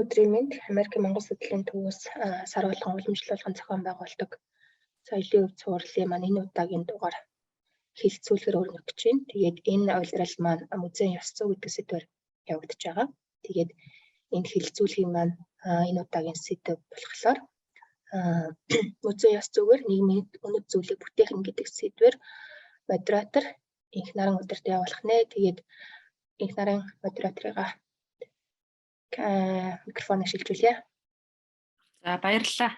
Өдрийн мэнд. Америкийн Монгол судлалын төвөөс сар болгон уламжлалын зохион байгуулдаг соёлын өв цувралын маань энэ удаагийн дугаар хэлэлцүүлгээр өрнөх гэж байна. Тэгээд энэ улирал маань музейн ёс зүй гэдэг сэдвээр явагдаж байгаа. Тэгээд энэ хэлэлцүүлгийн маань энэ удаагийн сэдэв болохоор музейн ёс зүйгээр нийгмийн үнэт зүйлийг бүтээх нь гэдэг сэдвээр модератор Энх Наран өдөрт явуулах нэ. Тэгээд Энх Нарын модераторыгаа микрофоныг шилжүүлье. За, баярлалаа.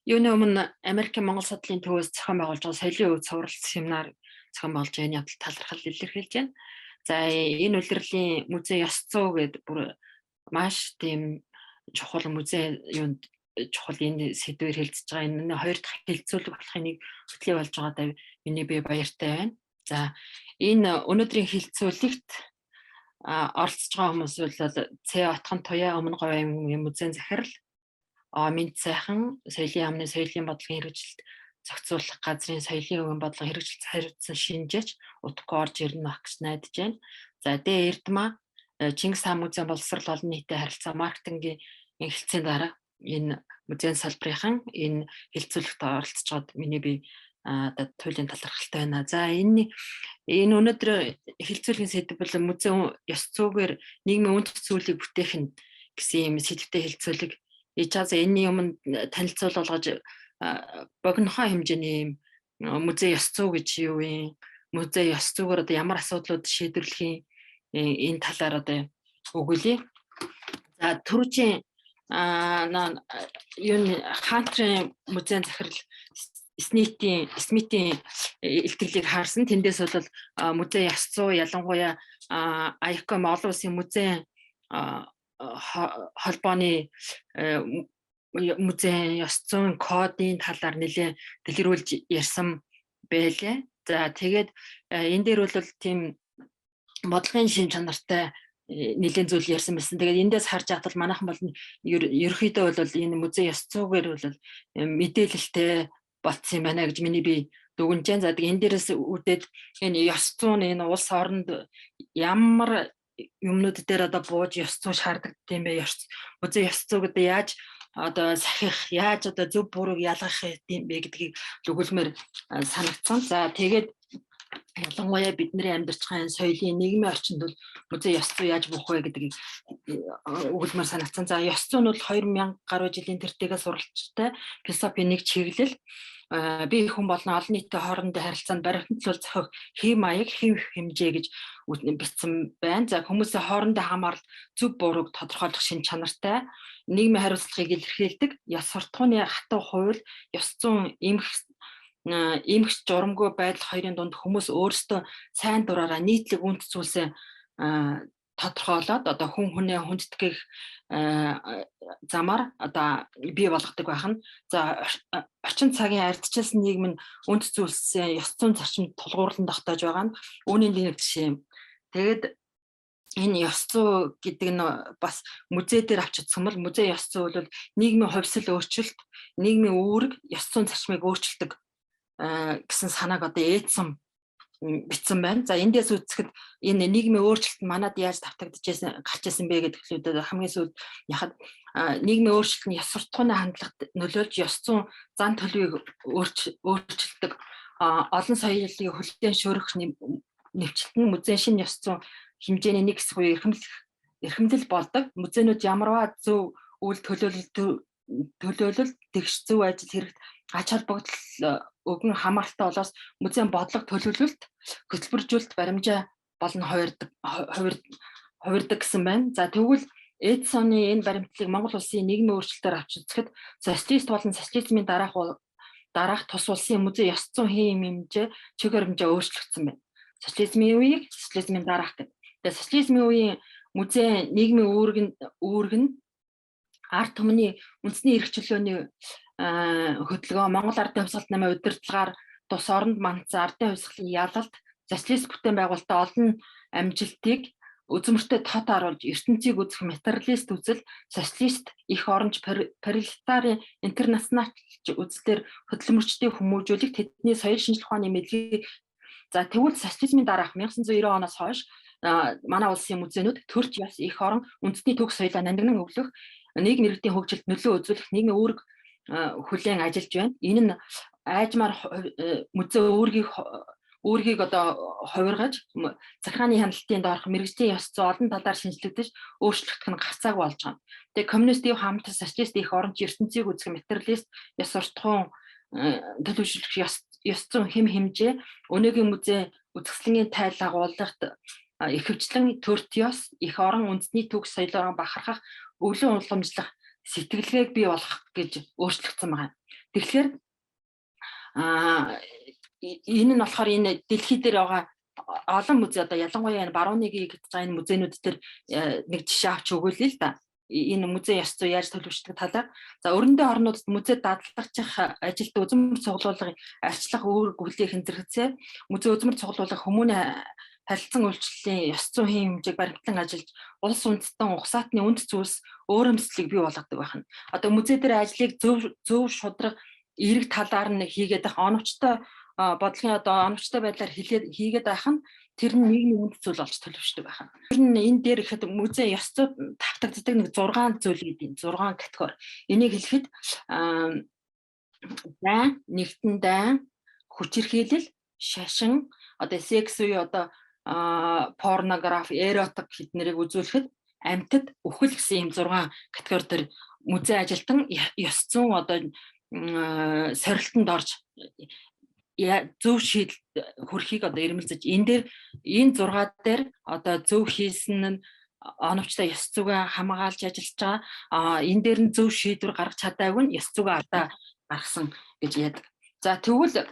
Юуны өмнө Америкийн Монгол судлалын төвөөс зохион байгуулж байгаа соёлын өв цуврал семинар зохион байгуулж байгаа энэ явдал талархал илэрхийлж байна. За, энэ улирлын музей ёс зүй гэдэг бүр маш тийм чухал музей юунд чухал энэ сэдвээр хэлцэж байгаа энэ хоёр дахь хэлэлцүүлэг болохын нэг хөтлөө болж байгаадаа миний би баяртай байна. За, энэ өнөөдрийн хэлэлцүүлэгт оролцож байгаа хүмүүс бол Ц Отхон Туяа, Өмнө Говь аймгийн музейн захирал, Минт сайхан соёлын яамны соёлын бодлогын хэрэгжилт зохицуулах газрын соёлын өвийн бодлого хэрэгжилт хариуцсан шинжээч удахгүй орж ирнэ байх гэж найдаж байна. За, Д Эрдмаа, Чингис хаан музейн боловсрол олон нийтэд харилцаа маркетингийн хэлтсийн дараа энэ музейн салбарын энэ хэлэлцүүлэгт оролцож байгаад миний би одоо туйлын талархалтай байна. За, энэ өнөөдөр хэлэлцүүлгийн сэдэв бол музейн ёс зүйгээр нийгмийн үнэт зүйлийг бүтээх нь гэсэн юм сэдвтэй хэлэлцүүлэг хийж байгаа. За, энэний өмнө танилцуул болгож богинохон хэмжээний юм музей ёс зүй гэж юу юм, музей ёс зүйгээр одоо ямар асуудлууд шийдвэрлэх юм, энэ талаар одоо өгүүлье. За, түрүүчийн юу Хантрын музейн захирал Смитийн илтгэлийг харсан. Тэндээс бол музей ёс зүй ялангуяа ICOM олон улсын музейн холбооны музейн ёс зүйн кодын талаар нэлээд дэлгэрүүлж ярьсан байлээ. За, тэгээд энэ дээр бол тийм бодлогын шин чанартай нэлээд зүйл ярьсан байсан. Тэгээд эндээс харж байхад бол манайхан бол ерөнхийдөө бол энэ музей ёс зүйгээр бол мэдээлэлтэй болцсон юм байна гэж миний би дүгнэж байна. За, тэгээд энэ дээрээс үүдээд энэ ёс зүйн энэ улс оронд ямар юмнууд дээр одоо бууж ёс зүй шаарддаг юм бэ? Музей ёс зүй гэдэг яаж одоо сахих, яаж одоо зөв бурууг ялгах юм бэ гэдгийг өгүүлмээр санагдсан. За, тэгээд ялангуяа бидний амьдарч байгаа энэ соёлын нийгмийн орчинд бол музей ёс зүй яаж буух вэ гэдгийг өгүүлмээр санагдсан. За, ёс зүй нь бол 2000 гаруй жилийн тэртегээс суралцтай философийн нэг чиглэл, бие хүн болон олон нийтийн хоорондын харилцаанд баримтлал зохих хэв маяг, хэв хэмжээ гэж бичсэн байна. За, хүмүүсийн хоорондын хамаарал, зөв бурууг тодорхойлох шин чанартай нийгмийн хариуцлагыг илэрхийлдэг ёс суртахууны хатуу хууль. Ёс зүйн эмх журамгүй байдал хоёрын дунд хүмүүс өөрсдөө сайн дураараа нийтлэг үнэт зүйлсээ тодорхойлоод одоо хүн хүнээ хүндэтгэх замаар одоо бий болгодог байх нь. За, орчин цагийн ардчилсан нийгэм нь үнэт зүйлсээ ёс зүйн зарчимд тулгуурлан тогтоож байгаа нь үүний нэг жишээ юм. Тэгээд энэ ёс зүй гэдэг нь бас музей дээр авч үзсэн бол музей ёс зүй бол нийгмийн хувьсэл өөрчлөлт, нийгмийн үүрэг, ёс зүйн зарчмыг өөрчилдөг гэсэн санааг одоо ээдсэн бичсэн байна. За, эндээс үзэхэд энэ нийгмийн өөрчлөлт манад яаж тавтагдчихсэн гарч ирсэн бэ гэдэг зүйлүүд хамгийн сүүлд яхад нийгмийн өөрчлөлт нь ёс суртахууны хандлагад нөлөөлж ёс зүйн зан төлөвийг өөрчилдөг, олон соёлын хүлээн шөрөх нэвчлэлт нь музейн шинэ ёс зүйн хэмжээний нэг хэсэг буюу эрхэмлэл болдог. Музейнүүд ямарваа зөв үйл төлөөлөл, тэгш зөв ажил хэрэгт ач холбогдол өгөн хамааралтай болоос музейн бодлого төлөвлөлт, хөтөлбөржүүлэлт, баримжаа болон хувирдаг гэсэн байна. За, тэгвэл Эдсоны энэ баримтлалыг Монгол улсын нийгмийн өөрчлөлтөөр авч үзэхэд социалист болон социализмын дараах тус улсын музей ёс зүйн хэм хэмжээ, чиг баримжаа өөрчлөгдсөн байна. Социализмын үеийг социализмын дараах гэдэг. Тэгээ социализмын үеийн музей нийгмийн үүрэг нь ард түмний үндэсний эрх чөлөөний хөдөлгөөн, Монгол ардын хувьсгалт намын удирдлагаар тус оронд мандсан ардын хувьсгалын ялалт, социалист бүтээн байгуулалтаа олон амжилтыг үзмөртөө тот оруулж ертөнцийг үзэх материалист үзэл, социалист их оронч пролетарын интернационалч үзлээр хөдөлмөрчдийг хүмүүжүүлэх тэдний соёл шинжлэх ухааны мэдлэгийг. За, тэгвэл социализмын дараах 1990 оноос хойш Манай улсын музейнүүд төрч ёс, эх орон, үндэсний төгс соёлоо нандинан өвлөх, нийгэм иргэдийн хөгжилд нөлөө үзүүлэх нийгмийн үүрэг хүлээн ажиллаж байна. Энэ нь айжмаар музей үүргийг одоо хувиргаж, захиргааны хяналтын доорх мэргэжлийн ёс зүй олон талаар шинжлэгдэж өөрчлөгдөх нь гарцаагүй болж байгаа. Тэгээ коммунист ив хамт социалист их оронч ертөнцийг үзэх материалист ёс суртахуун төлөвшүүлэх ёс зүйн хэм хэмжээ өнөөгийн музей үзэсгэлэнгийн тайл агуулгад ихэвчлэн төрт ёс, эх орон, үндэсний төгс соёлоор бахархах, өвлөн уламжлах сэтгэлгээг бий болгох гэж өөрчлөгдсөн байгаа. Тэгэхээр энэ нь болохоор энэ дэлхий дээр байгаа олон музей, одоо ялангуяа энэ барууны гэж байгаа энэ музейнүүд дээр нэг жишээ авч өгөөлье л да. Энэ музей ёс зүй яаж төлөвшдөг талаар. За, өрөндөө орнуудад музей дадлагчих ажилд үзмэр цуглуулгын арчлах үүрэг хүлээх зэрэгцээ музей үзмэр цуглуулгах хүмүүний харилцан үйлчлэлийн ёс зүйн хэмжээг баримтлан ажиллаж улс үндэстэн угсаатны үнд зүйлс өөрөмслийг бий болгодог байх нь. Одоо музей дээр ажлыг зөв зөв шударга эерэг талаар нь хийгээд байх, оновчтой бодлогын одоо оновчтой байдлаар хийгээд байх нь тэр нь нийгмийн үнд зүйл болж төлөвшдөг байх нь. Тэр нь энэ дээр ихэд музей ёс зүй тавтагддаг нэг 6 зүйл гэдэг, 6 категори. Энийг хэлэхэд дайн, нэгтэн дайн, хүчирхийлэл, шашин, одоо секс үе, одоо порнографи, эротик хэднэрийг үзүүлэхэд, амьтад, үхэл гэсэн ийм 6 категори дээр музей ажилтан ёс зүйн одоо сорилтонд орж зөв шийдэл хүрэхийг одоо эрмэлзэж, энэ дээр энэ 6 дээр одоо зөв хийсэн нь оновчтой ёс зүгээ хамгаалж ажиллаж байгаа. А энэ дээр нь зөв шийдвэр гаргах чадаагүй нь ёс зүгээ алдаа гаргасан гэж яадаг. За, тэгвэл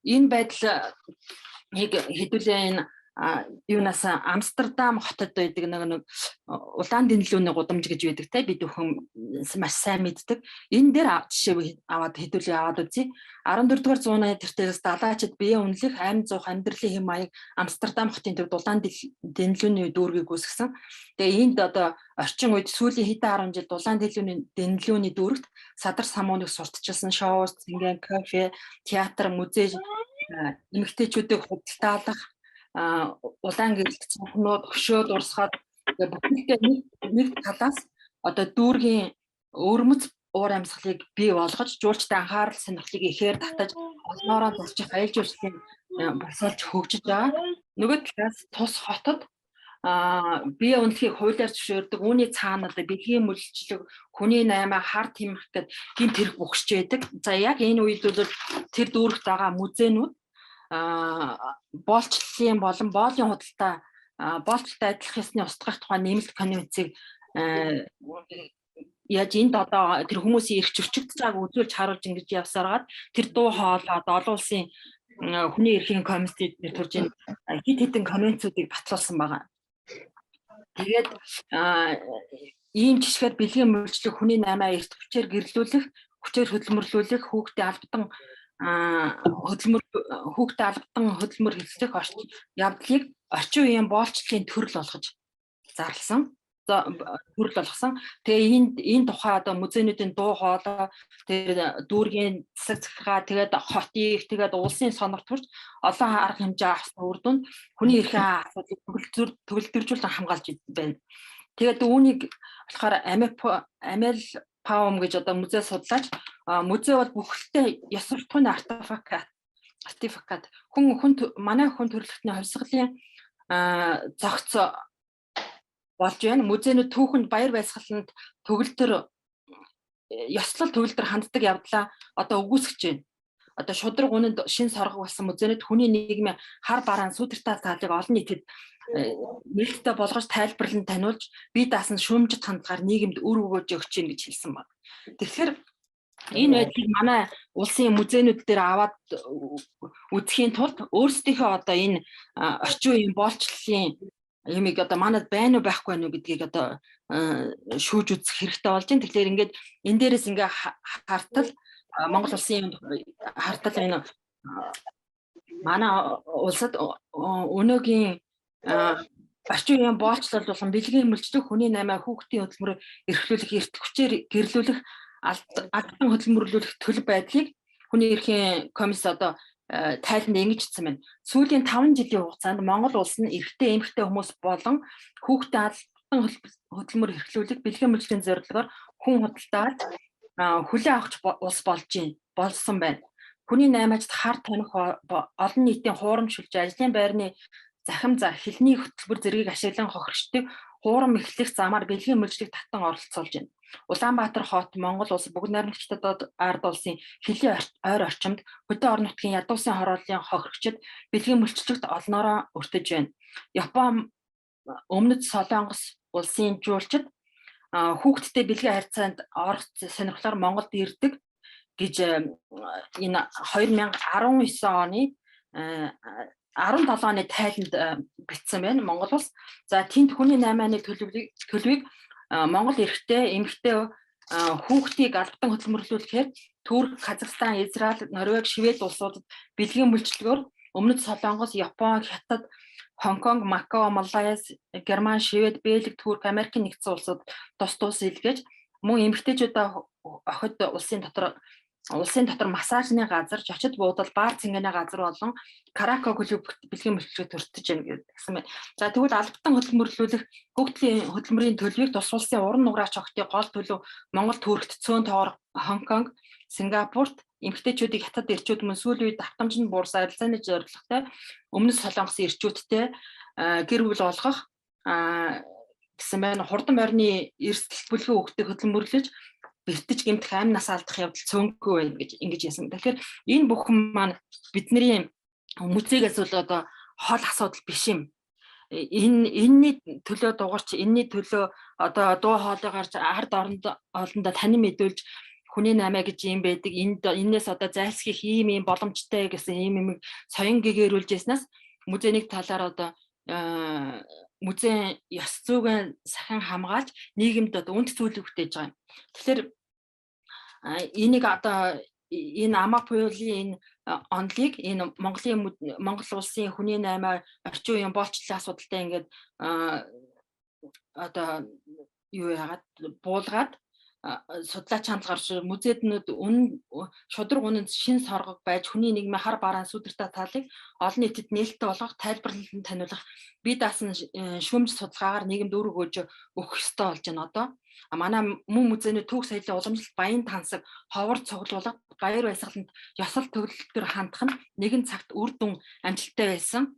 энэ байдал хэдүүлээ энэ юунаас Амстердам хотод байдаг нэг улаан дэнлүүний гудамж гэж байдаг те, бид бүхэн маш сайн мэддэг. Энэ дээр жишээ аваад хэдүүлээ аваад үзье. 14 дугаар зууны тэртээс далаачид бие үнэлэх, амь зуух, амьдралын хэм маяг Амстердам хотын төвд улаан дэнлүүний дүүргийг үүсгэсэн. Тэгээ энд одоо орчин үед сүүлийн хэдэн 10 жилд улаан дэнлүүний дүүрэгт садар самууныг сурталчилсан шоу, цэнгэн, кофе, театр, музей, эмэгтэйчүүдийг худалдаалах улаан гэрэлт цонхнууд хөшөөд урсгаад бүхэлдээ нэг талаас одоо дүүргийн өвөрмөц уур амьсгалыг бий болгож, жуулчдын анхаарал сонирхлыг ихээр татаж, олноороо зурчих аялал жуулчлалын босолж хөгжиж байгаа. Нөгөө талаас тус хотод бие үнэлэхийг хуулиар зөвшөөрдөг. Үүний цаана одоо бэлгийн мөлжлөг, хүний наймаа, хар тимх гэд гэмт хэрэг бухарч байдаг. За, яг энэ үед бол тэр дүүрэгт байгаа музейнүүд боолчлолын болон боолын худалдаа, боолчлолтой адилх ёсны устгах тухай нэмэлт конвенцийг яаж энд одоо тэр хүмүүсийн эрх зөрчигдөж байгааг үзүүлж харуулж ингэж явсараад тэр дуу хоолой олон улсын хүний эрхийн комиссид нэр төрж энэ хэд хэдэн конвенцүүдийг батлуулсан байгаа. Тэгээд ийм жишгээр бэлгийн мөрчлөг, хүний наймаа, эрт хүчээр гэрлүүлэх, хүчээр хөдөлмөрлүүлэх, хүүхдээ албадан хөдөлмөр хүүхдээ албадан хөдөлмөр хэрэглэх явдлыг орчин үеийн боолчлолын төрөл болгож зарласан, төрөл болгосон. Тэгээ энэ тухай одоо музейнүүдийн дуу хоолой, тэр дүүргийн засаг захиргаа, тэгээд хотыг, тэгээд улсын сонор төрж олон арга хэмжээ авсан үр дүнд хүний эрхийн асуудлыг төгөлдржүүлэн хамгаалж байна. Тэгээд үүнийг болохоор Амел Паум гэж одоо музей судлаач, музей бол бүхэлдээ ёс суртахууны артефакт, хүн хүн манай хүн төрөлхтний хувьсгалын зохиц болж байна. Музейнүүд түүхэнд, баяр баясгаланд төгөлдөр ёслол төгөлдөр ханддаг явдлаа одоо үгүйсгэж байна. Одоо шударга үнэнд шин соргог болсон музейнүүд хүний нийгмийн хар бараан сүүдэртэй талыг олон нийтэд нээлттэй болгож тайлбарлан таниулж, бие даасан шүүмжит хандлагаар нийгэмд үр өгөөж өгч гин гэж хэлсэн байна. Тэгэхээр энэ байдлыг манай улсын музейнүүд дээр аваад үзэхийн тулд өөрсдийнхөө одоо энэ орчин үеийн боолчлолын юмыг одоо манад байна уу, байхгүй байна уу гэдгийг одоо шүүж үзэх хэрэгтэй болж байна. Тэгэхээр ингээд энэ дээрээс ингээ хартал Монгол улсын хартал энэ манай улсад өнөөгийн орчин үеийн боолчлол болон бэлгийн мөлжлөх, хүний наймаа, хүүхдийн хөдөлмөрөөр эрхлүүлэх, эрт хүчээр гэрлүүлэх, албан хөдөлмөрлүүлэх төлөв байдлыг хүний эрхийн комисс одоо тайланд ингэж хэлсэн байна. Сүүлийн 5 жилийн хугацаанд Монгол улс нь эрэгтэй, эмэгтэй хүмүүс болон хүүхдээ албан хөдөлмөр эрхлүүлэх бэлгийн мөлжлийн зорилгоор хүн худалдаалж хүлээн авахч улс болж болсон байна. Хүний наймаачд хар тамхи, олон нийтийн хуурамч шүлж, ажлын байрны захим за хэлний хөтөлбөр зэргийг ашиглан хохирчдыг хуурам эхлэх замаар бэлгийн мөлжлийг татан оролцуулж байна. Улаанбаатар хот, Монгол улс, Бүгд найрамдах Хятад ард улсын хөлийн ойр орчимд хөдөө орон нутгийн ядуусын хорооллын хохирогчид бэлгийн мөлчлөгт олноороо өртөж байна. Япон, Өмнөд Солонгос улсын жуулчид хүүхдтэй бэлгийн харьцаанд орох сонирхлоор Монголд ирдэг гэж энэ 2019 оны 17 оны тайланд бичсэн байна Монгол улс. За тэнд хүний 8-ны төлөвийг Монгол эрэгтэй, эмэгтэй хүүхдийг албатан хөдөлмөрлүүлэхээр Турк, Казахстан, Израиль, Норвеги, Швед улсуудад бэлгийн мөлчлөгөөр Өмнөд Солонгос, Япон, Хятад, Хонконг, Макао, Малайз, Герман, Швед, Бельги, Турк, Америкийн нэгдсэн улсууд тус тус илгээж мөн эмэгтэйчүүдээ охид улсын дотор массажны газар, зочид буудал, бар цэнгэний газар болон караоке клуб бэлгийн мөлчлөг төртөж байна гэсэн байна. За, тэгвэл албатан хөдөлмөрлүүлэх хүүхдийн хөдөлмөрийн төлөвийг тус улсын уран нуграач охидын гол төлөв Монгол, Туркт, цөөн тоогоор Хонконг, Сингапурт, эмэгтэйчүүдийг хятад эрчүүд мөн сүүлийн үед давтамж нь буурсан арилжааны зорилготой Өмнөд Солонгосын эрчүүдтэй гэр бүл болгох гэсэн байна. Хурдан морины эрсдэлт бүлгийн хүүхдийг хөдөлмөрлөж бэртэж гэмтэх, амь нас алдах явдал цөөнгүй байна гэж ингэж яасан. Тэгэхээр энэ бүхэн маань бидний музейгээс бол одоо хол асуудал биш юм. Энэ энэний төлөө дугарч, энэний төлөө одоо дуу хоолой гарч, ард оронд олондоо танин мэдүүлж, хүний наймаа гэж юм байдаг. Энд энээс одоо зайлсхийх ийм ийм боломжтой гэсэн ийм юм соён гэгэрүүлж яснаас музейник талаар одоо музейн ёс зүйн сахин хамгаалж, нийгэмд одоо үнэт зүйлийг бүтээж байгаа юм. Тэгэхээр энийг одоо энэ АМАП хуулийн энэ онолыг энэ Монгол улсын хүний наймаа, орчин үеийн боолчлолын асуудалтай ингээд одоо юу яагаад буулгаад судлаач хандлага гарч, музейднүүд үнэн шударга, үнэн шин соргог байж, хүний нийгмийн хар бараан сүдэртэй талыг олон нийтэд нээлттэй болгох, тайлбарлан таниулах, бие даасан шүүмж судалгаагаар нийгэмд үр өгөөж өгөх ёстой болж байна одоо. Манай мөн музейний түүх соёлын уламжлалт баян тансаг ховор цуглуулга, баяр баясгаланд ёсол төгөлдөр хандах нь нэгэн цагт үр дүн амжилттай байсан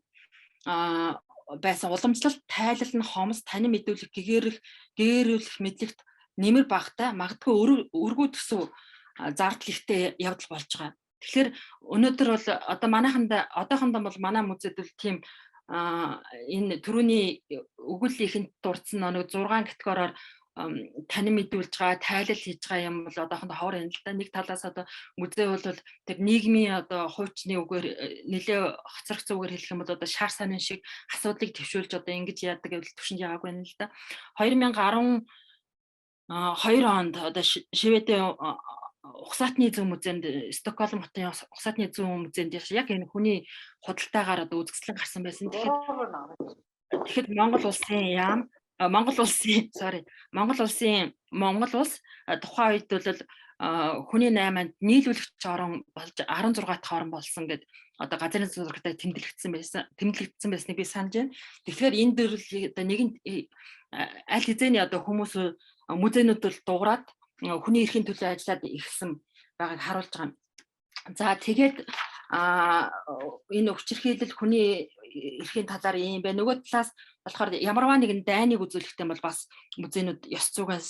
уламжлалт тайлал нь хомс танин мэдүүлэх, гэгээрэх, гээрүүлэх мэдлэгт нэмэр багтай, магадгүй өргүү төсөв зардал ихтэй явдал болж байгаа. Тэгэхээр өнөөдөр бол одоо манайханд одоохондоо бол манай музейд бол тийм энэ түрүүний өгүүллийн дурдсан нэг 6 категориор танин мэдүүлж байгаа, тайлал хийж байгаа юм бол одоохондоо ховор юм л да. Нэг талаас одоо музей бол тэр нийгмийн одоо хуучны үгээр нэлээ хоцрогдсон үгээр хэлэх юм бол одоо шар сонин шиг асуудлыг төвшүүлж одоо ингэж яадаг гэвэл түвшинд яваагүй юм л да. 2012 онд одоо Шведийн Угсаатны зүүн музейд, Стокгольм хотын Угсаатны зүүн музейд яг энэ хүний худалдаагаар одоо үзэсгэлэн гарсан байсан. Тэгэхээр Монгол улсын яам Монгол улсын, sorry, Монгол улс тухайн үед бол хүний наймаанд нийлүүлэгч орон болж 16 дахь орон болсон гэд одоо газрын зурагтай тэмдэглэгдсэн байсан. Тэмдэглэгдсэн байсныг би санаж байна. Тэгэхээр энэ дөрвөл одоо нэгэн аль хэзээний одоо хүмүүс музейнүүд бол дуграад хүний эрхийн төлөө ажиллаад эхэлсэн байгааг харуулж байгаа юм. За, тэгээд энэ өвчрхийлэл хүний эрхийн талаар юм байна. Нөгөө талаас болохоор ямарваа нэгэн дайныг үзүүлэхтэй бол бас музейнүүд ёс зүйгээ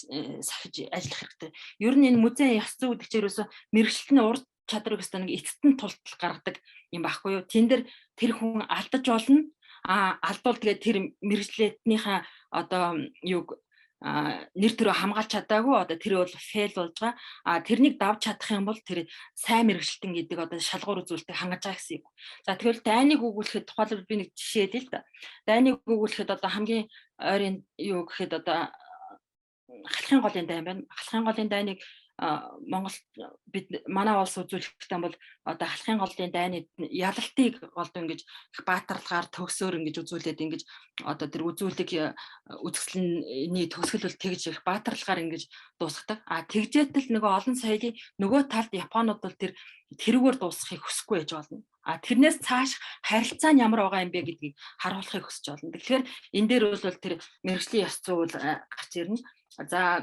сахиж ажиллах хэрэгтэй. Ер нь энэ музейн ёс зүй гэдэг чинь ерөөсөө мэргэжилтний ур чадварыг өстө нэг эцэстэн тултал гаргадаг юм байхгүй юу? Тэн дээр тэр хүн алдаж болно. А алдвал тэгээд тэр мэргэжлэтнийхээ одоо юуг нэр төрөө хамгаалж чадаагүй, одоо тэр бол fail болж байгаа. А тэрнийг давж чадах юм бол тэр сайн мэргэжилтэн гэдэг одоо шалгуур үзүүлэлтийг хангаж байгаа гэсэн юм. За, тэгвэл дайныг өгүүлэхэд тухайлбал би нэг жишээ хэлье л да. Дайныг өгүүлэхэд одоо хамгийн ойрын юу гэхэд одоо Халахын голын дайн байна. Халахын голын дайныг Монгол бид манай улс үзүүлэхдээ бол одоо халахын голын дайны ялалтыг голдуу ингэж их баатарлагаар төгсөөр ингэж үзүүлээд ингэж одоо тэр үзүүлэг үзэсгэлэнний төгсгөл бол тэгж их баатарлагаар ингэж дуусгадаг. А тэгжээтэл нөгөө олон соёлын нөгөө талд Японууд бол тэр тэрүүгээр дуусгахыг хүсэхгүй байж болно. А тэрнээс цааш харилцаа нь ямар байгаа юм бэ гэдгийг харуулахыг хүсэж болно. Тэгэхээр энэ дээр бол тэр мэргэжлийн ёс зүй бол гарч ирнэ. За,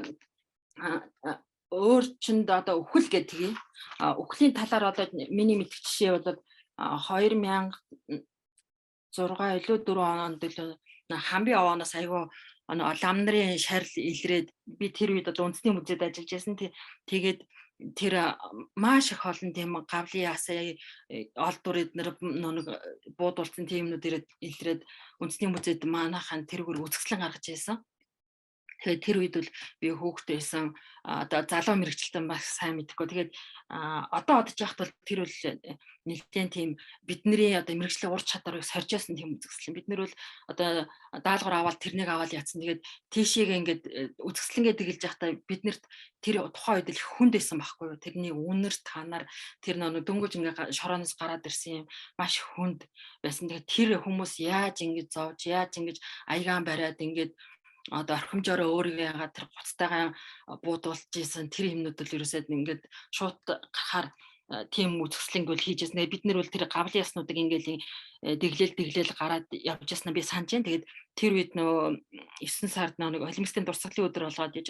өөр чинд одоо үхэл гэдэг юм. Үхлийн талаар одоо миний мэдэх жишээ бол 2006 илүү 4 онд илүү Хамбын овооноос айгүй лам нарын шарил илрээд, би тэр үед одоо үндэсний музейд ажиллаж байсан. Тэгээд тэр маш их олон тийм гавлын ясаа олдвор эднэр нэг буудулсан тийм юмнууд ирээд илрээд үндэсний музейд манайхан тэрүүгээр үзэсгэлэн гаргаж ирсэн. Тэгээд тэр үед бол би хүүхэд байсан. Одоо залуу мэргэжилтэн бас сайн мэдэхгүй. Тэгээд одоо одож яхад бол тэр бол нэлээд тийм бидний одоо мэргэжлийн ур чадварыг сорж ясан тийм үзэсгэлэн. Бид нар бол одоо даалгавар аваад тэрнийг аваад яатсан. Тэгээд тийшээгээ ингээд үзэсгэлэнгээ тэгэлж явахдаа биднэрт тэр тухайн үед л хүнд байсан байхгүй юу? Тэрний үнэр танаар тэр нэг дөнгөж ингээд шорооноос гараад ирсэн юм маш хүнд байсан. Тэгээд тэр хүмүүс яаж ингэж зовж, яаж ингэж аягаан бариад ингээд одоо орхимжоороо өөрийгөө ягаад тэр гоцтойгоо буудуулж исэн тэр юмнууд л ерөөсөө ингээд шууд гарахаар тийм үзэсгэлэнг бол хийж яснаа. Бид нар бол тэр гавлын яснуудыг ингээл дэглэл дэглэл гараад явж яснаа би санаж байна. Тэгээд тэр үед нөгөө 9 сард нэг олимпийн дурсгалын өдөр болгоод яж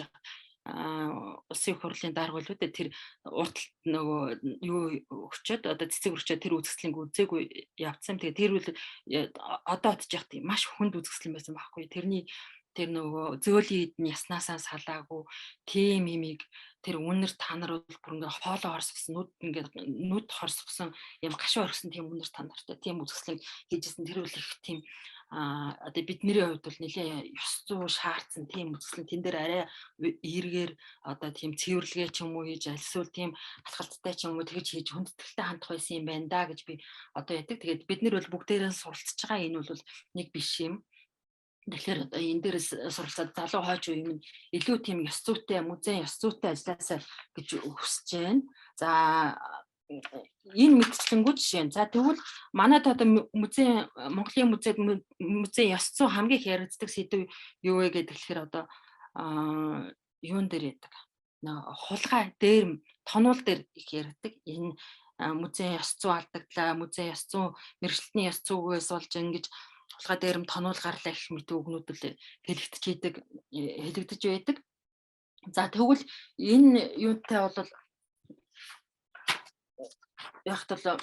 улсын их хурлын дарга байлуу дээ, тэр урталт нөгөө юу өгчөөд одоо цэцэг өрчөөд тэр үзэсгэлэнг үзээгүй явцсан. Тэгээд тэр үл одоо одож яхад маш хүнд үзэсгэлэн байсан байхгүй. Тэрний тэр нөгөө зөөлөн эдэн яснаасаа салаагүй тийм имийг тэр үнэр танар бол бүр ингээ хоолой хорсгосон, нүд ингээ нүд хорсгосон юм гашуу орхисон тийм үнэр танартай тийм үзэсгэлэн хийжсэн. Тэр бол их тийм одоо бидний хувьд бол нэлээ ёс зүй шаардсан тийм үзэсгэлэн. Тэн дээр арай эргээр одоо тийм цэвэрлэгээ ч юм уу хийж, альсвал тийм алхалттай ч юм уу тэгж хийж хүндэтгэлтэй хандах байсан юм байна да гэж би одоо яддаг. Тэгээд бид нар бол бүгдээрээ суралцж байгаа, энэ бол нэг биш юм. Тэгэхээр одоо энэ дээрээс суралцаад залуу хойч үе юм илүү тийм ёс зүйтэй, музейн ёс зүйтэй ажилласаа гэж хүсэж байна. За, энэ мэтчлэнгүү жишээ. За, тэгвэл манайд одоо музей, Монголын музейд музейн ёс зүй хамгийн их яригддаг сэдэв юу вэ гэдэг тэгэхээр одоо юун дээр яадаг. Хулгай, дээр, тонуул дээр их яригддаг. Энэ музейн ёс зүй алдагдлаа, музейн ёс зүй мэргэжилтний ёс зүйгээс болж ингэж хулгай дээрэм тонуул гарлаа гэх мэт үгнүүд л хэлэгдэж хэлэгдэж байдаг. За, тэгвэл энэ юунтай бол яг тал ёс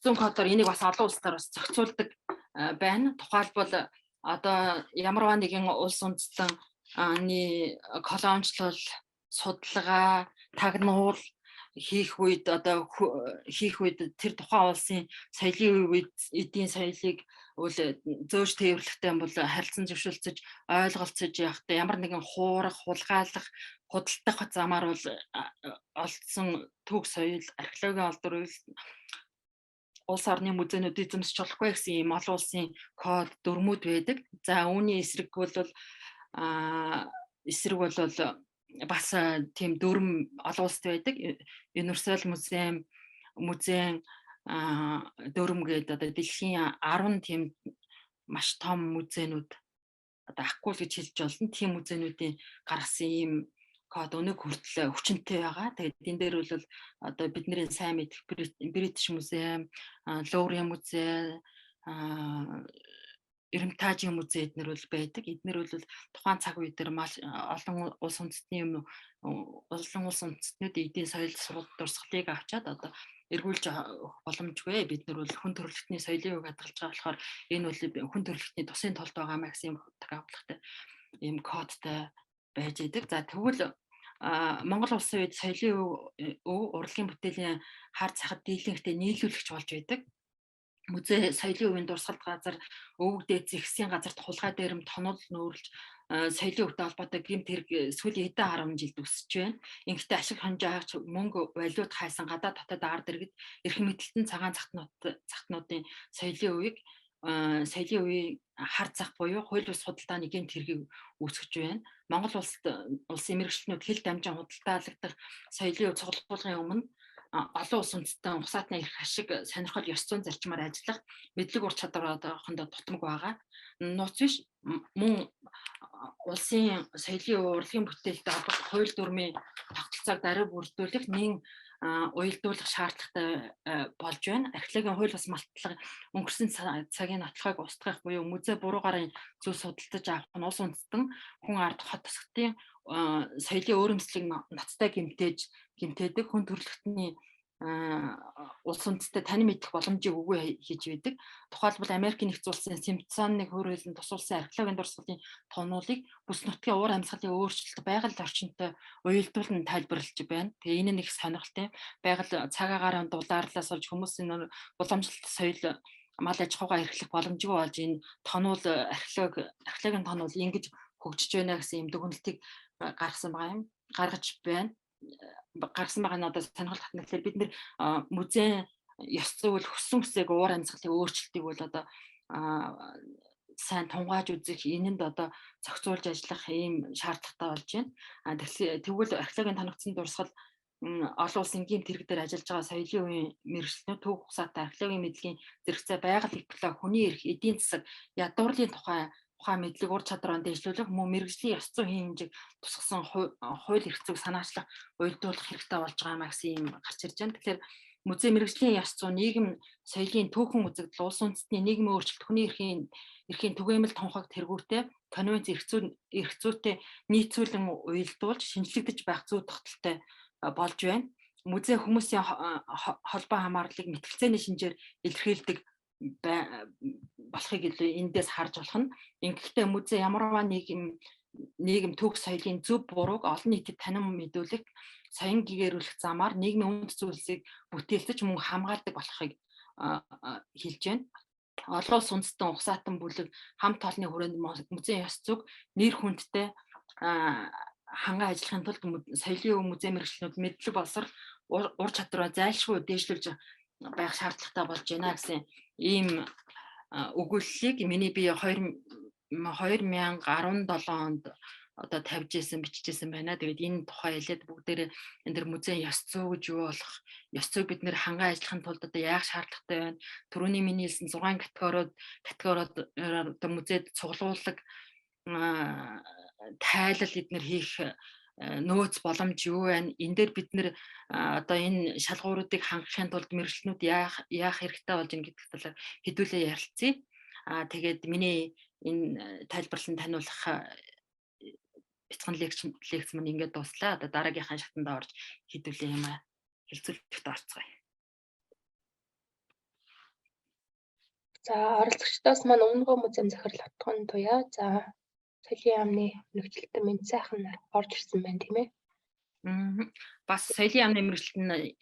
зүйн кодоор энийг бас олон улсаар бас зохицуулдаг байна. Тухайлбал одоо ямарваа нэгэн улс үндэстэн колоничлол, судалгаа, тагнуул хийх үед одоо хийх үед тэр тухайн улсын соёлын үед эдийн соёлыг үл зөөж тээвэрлэхтэй юм бол харилцан зөвшөлдсөж ойлголцож явахдаа ямар нэгэн хуурах, хулгайлах, худалдах замаар бол олдсон төг соёл, археологийн олдвор улс орны музейнүүд эзэмшиж болохгүй гэсэн ийм олон улсын код дүрмүүд байдаг. За, үүний эсрэг бол эсрэг бол бас тийм дүрм олон улсад байдаг. Universal Museum музейн дүрм гэдэг одоо дэлхийн 10 тийм маш том музейнүүд одоо ахгүй л гэж хэлж болно. Тийм музейнүүдийн гаргасан ийм код өнөг хүртэл хүчинтэй байгаа. Тэгээд энэ дээр бол одоо бидний сайн мэдэх British Museum, Луврын музей, Эрмитажийн музей эднэр бол байдаг. Эднэр бол тухайн цаг үе дээр маш олон улс үндэстний юм олон улс үндэстнүүд эдийн соёл сурал дурсгалыг авчаад одоо эргүүлж өгөх боломжгүй. Бид нар бол хүн төрөлхтний соёлын үеийг хадгалж байгаа болохоор энэ бол хүн төрөлхтний тусын тулд байгаа маа гэсэн юм авлагатай ийм кодтой байж идэг. За, тэгвэл Монгол улсын үед соёлын өв урлагийн бүтээлийн хар цахад дийлэнхтэй нийлүүлэгч болж байдаг. Музей соёлын өвийн дурсгалт газар, өвөг дээд зэгсийн газарт хулгай дээрэм тонол нүүрлж соёлын өвтэй холбоотой гэмт хэрэг сүүлийн хэдэн 10 жилд өсөж байна. Ингэхдээ ашиг хонжоо мөнгө валют хайсан гадаад дотоод ард иргэд эрх мэдэлтэн цагаан захтнуудын соёлын өвийг соёлын үеийн хар зах буюу хууль бус худалдааны гэмт хэргийг үүсгэж байна. Монгол улсад улсын мэргэжилтнүүд хил дамжин худалдаалагдах соёлын үе цуглуулгын өмнө олон улс үндэстэн ухсаатны эрх ашиг сонирхол ёс зүйн зарчмаар ажиллах мэдлэг ур чадвар одоохондоо дутмаг байгаа. Нууц биш мөн улсын соёлын урлагийн бүтээлд холбогдох хууль дүрмийн тогтолцоог даруй бүрдүүлэх нэн уялдуулах шаардлагатай болж байна. Археологийн хууль бус малтлага өнгөрсөн цагийн нотлохыг устгах буюу музей буруу гарын зүйл судалдаж авах нь улс үндэстэн хүн ард хот тосготын соёлын өөрөмслийг ноцтой гэмтээдэг хүн төрөлхтний улс үндэстэд танин мэдэх боломжийг үгүй хийж байдаг. Тухайлбал Америкийн нэгдсэн улсын Симпсонны хөрөөлөн тус улсын археологийн дурсгалын тонуулыг бүс нутгийн уур амьсгалын өөрчлөлт байгаль орчинтой уялдуулан тайлбарлаж байна. Тэгээ энэ нэг сонирхолтой. Байгаль цаг агаарын дулаарлаас болж хүмүүсийн уламжлалт соёл мал аж ахуйгаа эрхлэх боломжгүй болж энэ тонуул археологийн тонуул ингэж хөгжиж байна гэсэн юм дүгнэлтийг гаргасан байгаа юм. Гаргаж байна. Гаргасан байгаа нь одоо сонирхол татна. Тэгэхээр бид нэр музейн ёс зүй бол хүссэн хүсээг уур амьсгалын өөрчлөлтийг бол одоо сайн тунгааж үзэх, энэнд одоо зохицуулж ажиллах ийм шаардлагатай болж байна. Тэгвэл археологийн тоногцсон дурсгал олон улсын гэмт хэрэг дээр ажиллаж байгаа соёлын үеийн мэргэжилтнүүд түүх ухсаатай археологийн мэдлэгийн зэрэгцээ байгаль экологи, хүний эрх, эдийн засаг, ядуурлын тухай ухаан мэдлэг ур чадвараа дэвшлүүлэх мөн мэргэжлийн ёс зүйн хэмжээг тусгасан хууль эрх зүйг санаачлах, уялдуулах хэрэгтэй болж байгаа юм а гэсэн юм гарч ирж байна. Тэгэхээр музей мэргэжлийн ёс зүй нийгэм соёлын түүхэн үзэгдэл, улс үндэстний нийгмийн өөрчлөлт, хүний эрхийн түгээмэл тунхаг тэргүүртэй конвенц эрх зүйтэй нийцүүлэн уялдуулж шинжлэгдэж байх зүй тогтолтой болж байна. Музей хүмүүсийн холбоо хамаарлыг мэтгэлцээний шинжээр илэрхийлдэг болохыг илүү эндээс харж болох нь. Ингэхдээ музей ямарваа нийгэм түүх соёлын зөв бурууг олон нийтэд танин мэдүүлэх, соён гэгэрүүлэх замаар нийгмийн үнд зүйлсийг бүтээлцэж мөн хамгаалдаг болохыг хэлж байна. Олон улс үндэстэн ухсаатан бүлэг хамт олонны хүрээнд музейн ёс зүйг нэр хүндтэй ханган ажиллахын тулд соёлын музей мэргэжилтнүүд мэдлэг боловсрол ур чадвараа зайлшгүй дээшлүүлж байх шаардлагатай болж байна гэсэн ийм өгүүллийг миний би 2017 онд одоо тавьж исэн, бичижсэн байна. Тэгээд энэ тухай хэлээд бүгдээрээ энэ дэр музейн ёс зүй гэж юу болох, ёс зүйг бид нэр ханган ажиллахын тулд одоо яах шаардлагатай байна. Түрүүний миний хэлсэн 6 категориуд одоо музейд цуглуулдаг тайлал эднэр хийх нөөц боломж юу байна? Энэ дээр бид нэр одоо энэ шалгууруудыг хангахын тулд мэргэжилтнүүд яах хэрэгтэй болж байна гэдэг талаар хэдүүлээ ярилцъя. Тэгээд миний энэ тайлбарлан таниулах бяцхан лекц маань ингээд дууслаа. Одоо дараагийнхаа шатанд орж хэдүүлээ юм аа хэлцүүлэхт орцгоё. За оролцогчдоос маань Өмнөгөө музейн захирал Отгон Туяа. За соёлын яамны мэргэжилтэн Мэнд сайхан нар орж ирсэн байна тийм ээ. Бас соёлын яамны мэргэжилтэн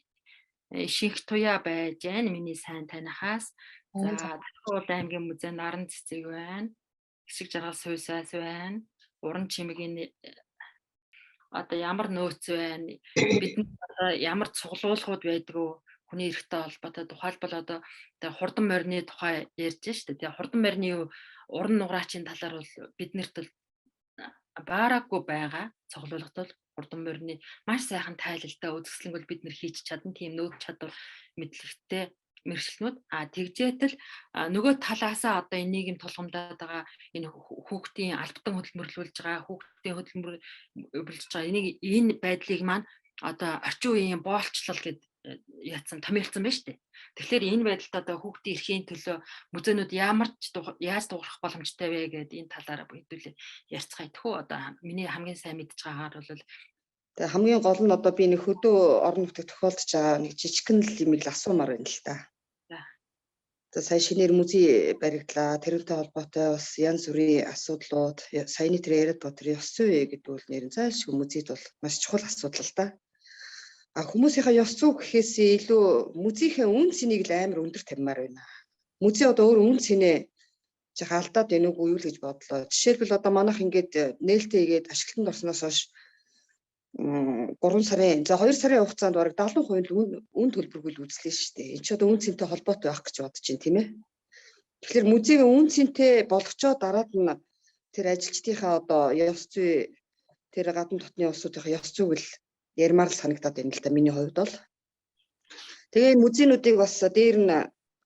Шинх Туяа байж байна. Миний сайн танихаас. За Дахуул аймгийн музей Наран цэцэг байна. Хэсэг жаргал суйсаас байна. Уран чимэгийн одоо ямар нөөц байна? Бидний одоо ямар цуглуулгууд байдаг вэ? Хүний эрхтэй холбоотой тухайлбал одоо хурдан морины тухай ярьж штэ. Тэгээ хурдан морины уран нуграачийн талаар бол биднэрт бол баараагүй байгаа цуглуулгад бол хурдан морины маш сайхан тайлалтай үзэсгэлэнг бол бид нэр хийж чадна. Тийм нөөц чадвар мэдлэгтэй мэргэжилтнүүд. Тэгжээтэл нөгөө талаасаа одоо энэ нийгэм тулгамдаад байгаа энэ хүүхдийн албатан хөдөлмөрлүүлж байгаа, хүүхдийн хөдөлмөрлөж байгаа энийг энэ байдлыг маань одоо орчин үеийн боолчлол гэд яатсан томьёолцсон байна шүү дээ. Тэгэхээр энэ байдалд одоо хүүхдийн эрхийн төлөө музейнүүд ямар ч яаж дуурах боломжтой вэ гэдээ энэ талаар хэдүүлээ ярьцгаая. Тэхүү одоо миний хамгийн сайн мэдж байгаагаар бол тэгээ хамгийн гол нь одоо би нэг хөдөө орон нутагт тохиолдож байгаа нэг жижигхэн л юмыг л асуумаар байна л та. За сая шинээр музей баригдлаа. Тэрнтэй холбоотой бас янз бүрийн асуудлууд саяны тэр яриад байгаа тэр ёс зүй гэдэг бол нэр нь зайлшгүй музейд бол маш чухал асуудал л та. Хүмүүсийнхаа ёс зүй гэхээс илүү музейхээ үн цэнийг л амар өндөр тавьмаар байна. Музей одоо өөр үн цэнээ жих алдаад байна уу юу л гэж бодлоо. Жишээлбэл одоо манайх ингээд нээлттэй хийгээд ашиглалтанд орсноос хойш 3 сарын за 2 сарын хугацаанд бараг 70% л үн төлбөргүй л үзлээ шүү дээ. Энэ ч одоо үн цэнтэй холбоотой байх гэж бодож байна тийм ээ. Тэгэхээр музейг үн цэнтэй болгочоо дараад нь тэр ажилчдынхаа одоо ёс зүй, тэр гадна дотны улсуудынхаа ёс зүйг л ярмаар л санагдаад байна л да миний хувьд бол. Тэгээ музейнүүдийг бас дээр нь